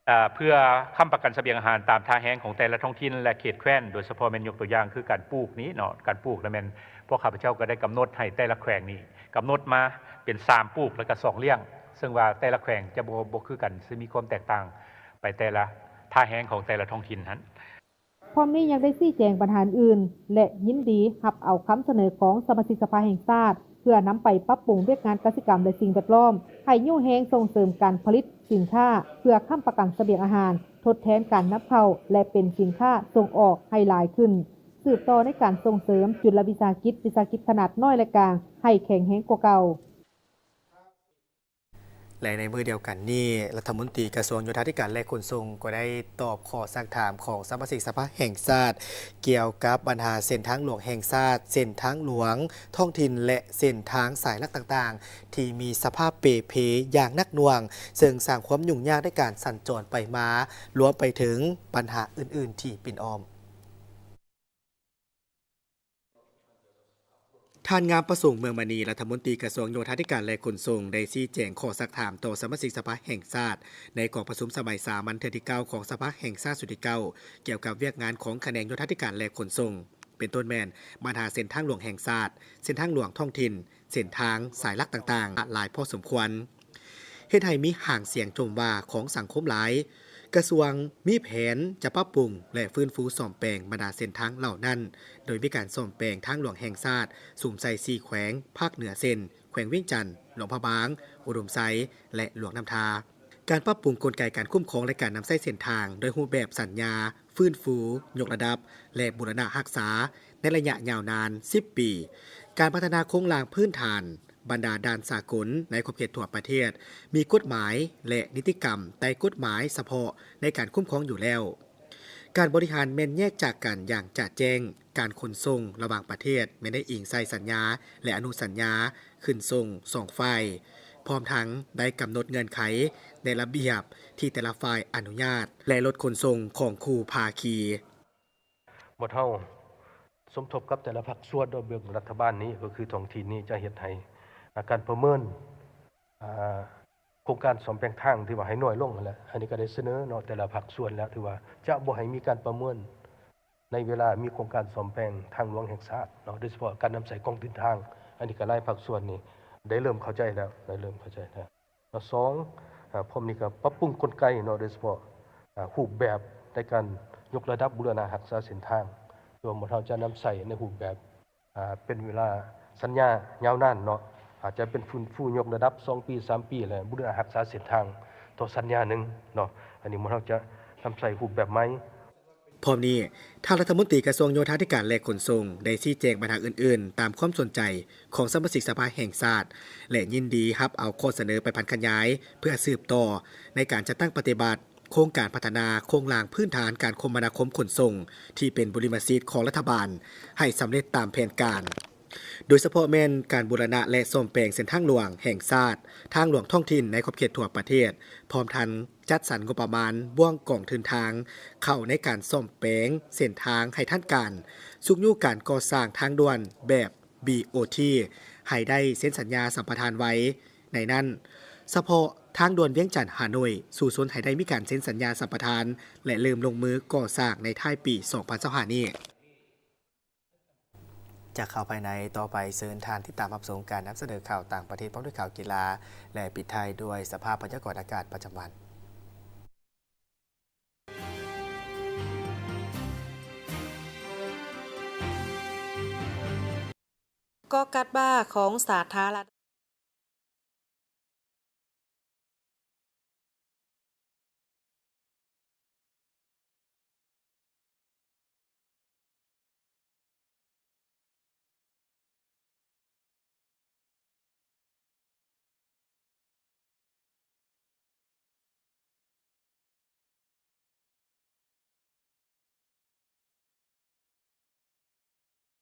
ອາ ເພື່ອຄ້ຳປະກັນສະບຽງອາຫານຕາມທ່າແຮງຂອງແຕ່ລະທ້ອງຖິ່ນ ແລະ ເຂດແຄວ້ນ, ໂດຍສະເພາະແມ່ນຍົກຕົວຢ່າງຄືການປູກນີ້ເນາະ, ການປູກລະແມ່ນພວກຂ້າພະເຈົ້າກໍໄດ້ກຳນົດໃຫ້ແຕ່ລະແຂວງນີ້ ກຳນົດມາເປັນສາມປູກ ແລະ ກະສອງລ້ຽງ, ເຊິ່ງວ່າແຕ່ລະແຂວງຈະບໍ່ ບໍ່ຄືກັນ, ຊິມີຄວາມແຕກຕ່າງ ໄປແຕ່ລະທ່າແຮງຂອງແຕ່ລະທ້ອງຖິ່ນຫັ້ນ. ພ້ອມນີ້ຍັງໄດ້ຊີ້ແຈງບັນຫາອື່ນໆ ແລະ ຍິນດີຮັບເອົາຄຳສະເໜີຂອງສະມາຊິກສະພາແຫ່ງຊາດ ເພື່ອນຳໄປປັບປຸງວຽກງານກະສິກຳ ແລະ ສິ່ງແວດລ້ອມ ໃຫ້ຍູ້ແຮງສົ່ງເສີມການຜະລິດສິນຄ້າ ເພື່ອຄ້ຳປະກັນສະບຽງອາຫານ ທົດແທນການນຳເຂົ້າ ແລະ ເປັນສິນຄ້າສົ່ງອອກໃຫ້ຫຼາຍຂຶ້ນ. ສືບຕໍ່ໃນການສົ່ງເສີມຈຸດລະວິສາຫະກິດ, ວິສາຫະກິດຂະໜາດນ້ອຍ ແລະ ກາງ ໃຫ້ແຂງແຮງກວ່າເກົ່າ. ແລະ ໃນມື້ດຽວກັນນີ້, ລັດຖະມົນຕີກະຊວງໂຍທາທິການ ແລະ ຂົນສົ່ງ ກໍໄດ້ຕອບຂໍ້ຊັກຖາມຂອງສະມາຊິກສະພາແຫ່ງຊາດ ກ່ຽວກັບບັນຫາເສັ້ນທາງຫຼວງແຫ່ງຊາດ, ເສັ້ນທາງຫຼວງທ້ອງຖິ່ນ ແລະ ເສັ້ນທາງສາຍຫຼັກຕ່າງໆ ທີ່ມີສະພາບເປ່ເພຢ່າງໜັກໜ່ວງ, ເຊິ່ງສ້າງຄວາມຫຍຸ້ງຍາກໃນການສັນຈອນໄປມາ, ລວມໄປເຖິງບັນຫາອື່ນໆທີ່ປິ່ນອ້ອມ. ທ່ານ ງາມປະສົງ ເມືອງມະນີ ລັດຖະມົນຕີກະຊວງໂຍທາທິການ ແລະ ຂົນສົ່ງ ໄດ້ຊີ້ແຈງຂໍ້ຊັກຖາມຕໍ່ສະມາຊິກສະພາແຫ່ງຊາດ ໃນກອງປະຊຸມສະໄໝສາມັນເທື່ອທີເກົ້າຂອງສະພາແຫ່ງຊາດຊຸດທີເກົ້າ ກ່ຽວກັບວຽກງານຂອງຂະແໜງໂຍທາທິການ ແລະ ຂົນສົ່ງ ເປັນຕົ້ນແມ່ນບັນຫາເສັ້ນທາງຫຼວງແຫ່ງຊາດ, ເສັ້ນທາງຫຼວງທ້ອງຖິ່ນ, ເສັ້ນທາງສາຍຫຼັກຕ່າງໆ ຫຼາຍພໍສົມຄວນ. ເຮັດໃຫ້ມີຫາງສຽງຊົມວ່າຂອງສັງຄົມຫຼາຍ. ກະຊວງມີແຜນຈະປັບປຸງ ແລະ ຟື້ນຟູສ້ອມແປງບັນດາເສັ້ນທາງເຫຼົ່ານັ້ນ, ໂດຍມີການສ້ອມແປງທາງຫຼວງແຫ່ງຊາດ ສຸມໃສ່ສີ່ແຂວງພາກເໜືອ ເຊັ່ນ ແຂວງວຽງຈັນ, ຫຼວງພະບາງ, ອຸດົມໄຊ ແລະ ຫຼວງນ້ຳທາ. ການປັບປຸງກົນໄກການຄຸ້ມຄອງ ແລະ ການນຳໃຊ້ເສັ້ນທາງ ດ້ວຍຮູບແບບສັນຍາ, ຟື້ນຟູ, ຍົກລະດັບ ແລະ ບູລະນະຮັກສາ ໃນໄລຍະຍາວນານສິບປີ. ການພັດທະນາໂຄງລ່າງພື້ນຖານ, ບັນດາດ່ານສາກົນໃນຂອບເຂດທົ່ວປະເທດ ມີກົດໝາຍ ແລະ ນິຕິກຳໃຕ້ກົດໝາຍສະເພາະໃນການຄຸ້ມຄອງຢູ່ແລ້ວ. ການບໍລິຫານແມ່ນແຍກຈາກກັນຢ່າງຈະແຈ້ງ. ການຂົນສົ່ງລະຫວ່າງປະເທດແມ່ນໄດ້ອີງໃສ່ສັນຍາ ແລະ ອະນຸສັນຍາຂຶ້ນສົ່ງສອງຝ່າຍ, ພ້ອມທັງໄດ້ກຳນົດເງື່ອນໄຂໃນລະບຽບທີ່ແຕ່ລະຝ່າຍອະນຸຍາດ ແລະ ລົດຂົນສົ່ງຂອງຄູ່ພາຄີ. ໝົດເຮົາສົມທົບກັບແຕ່ລະພາກສ່ວນ ໂດຍເບື້ອງລັດຖະບານນີ້ ກໍຄືທ້ອງຖິ່ນນີ້ ຈະເຮັດໃຫ້ ອາ ການປະເມີນ ອາ ໂຄງການສ້ອມແປງທາງ ຖືວ່າໃຫ້ນ້ອຍລົງຫັ້ນແຫຼະ. ອັນນີ້ກໍໄດ້ສະເໜີເນາະ ແຕ່ລະພາກສ່ວນແລ້ວ ຖືວ່າຈະບໍ່ໃຫ້ມີການປະເມີນ ໃນເວລາມີໂຄງການສ້ອມແປງທາງຫຼວງແຫ່ງຊາດເນາະ ໂດຍສະເພາະການນຳໃຊ້ກອງທຶນທາງ. ອັນນີ້ກໍຫຼາຍພາກສ່ວນນີ້ໄດ້ເລີ່ມເຂົ້າໃຈແລ້ວ ໄດ້ເລີ່ມເຂົ້າໃຈແລ້ວ. ແລະ ສອງ ອາ ພ້ອມນີ້ກໍປັບປຸງກົນໄກເນາະ ໂດຍສະເພາະ ອາ ຮູບແບບໃນການຍົກລະດັບບູລະນະຮັກສາເສັ້ນທາງ ທີ່ວ່າໝູ່ເຮົາຈະນຳໃຊ້ໃນຮູບແບບ ອາ ເປັນເວລາສັນຍາຍາວນານເນາະ ອາດຈະເປັນຟື້ນຟູຍົກລະດັບສອງປີ ສາມປີ ແລະ ບູລະນະຮັກສາເສັ້ນທາງຕໍ່ສັນຍາໜຶ່ງເນາະ. ອັນນີ້ໝູ່ເຮົາຈະນຳໃຊ້ຮູບແບບໃໝ່. ພ້ອມນີ້, ທ່ານລັດຖະມົນຕີກະຊວງໂຍທາທິການ ແລະ ຂົນສົ່ງ ໄດ້ຊີ້ແຈງບັນຫາອື່ນໆ ຕາມຄວາມສົນໃຈຂອງສະມາຊິກສະພາແຫ່ງຊາດ ແລະ ຍິນດີຮັບເອົາຂໍ້ສະເໜີໄປຜັນຂະຫຍາຍ ເພື່ອສືບຕໍ່ໃນການຈັດຕັ້ງປະຕິບັດໂຄງການພັດທະນາໂຄງລ່າງພື້ນຖານການຄົມມະນາຄົມຂົນສົ່ງ ທີ່ເປັນບຸລິມະສິດຂອງລັດຖະບານ ໃຫ້ສຳເລັດຕາມແຜນການ. ໂດຍສະເພາະແມ່ນການບູລະນະ ແລະ ສ້ອມແປງເສັ້ນທາງຫຼວງແຫ່ງຊາດ, ທາງຫຼວງທ້ອງຖິ່ນໃນຂອບເຂດທົ່ວປະເທດ, ພ້ອມທັງຈັດສັນງົບປະມານບ່ວງກອງທຶນທາງເຂົ້າໃນການສ້ອມແປງເສັ້ນທາງໃຫ້ທັນການ, ຊຸກຍູ້ການກໍ່ສ້າງທາງດ່ວນແບບ ບີໂອທີ ໃຫ້ໄດ້ເຊັນສັນຍາສຳປະທານໄວ. ໃນນັ້ນ, ສະເພາະທາງດ່ວນວຽງຈັນ-ຮ່າໂນ້ຍ ສູ້ຊົນໃຫ້ໄດ້ມີການເຊັນສັນຍາສຳປະທານ ແລະ ເລີ່ມລົງມືກໍ່ສ້າງໃນທ້າຍປີສອງພັນຊາວຫ້ານີ້. ຈາກຂ່າວພາຍໃນ, ຕໍ່ໄປເຊີນທ່ານຕິດຕາມຮັບຊົມການນຳສະເໜີຂ່າວຕ່າງປະເທດ ພ້ອມດ້ວຍຂ່າວກິລາ ແລະ ປິດທ້າຍດ້ວຍສະພາບພະຍາກອນອາກາດປະຈຳວັນ. ເກາະກັດບາຂອງສາທາລະນະ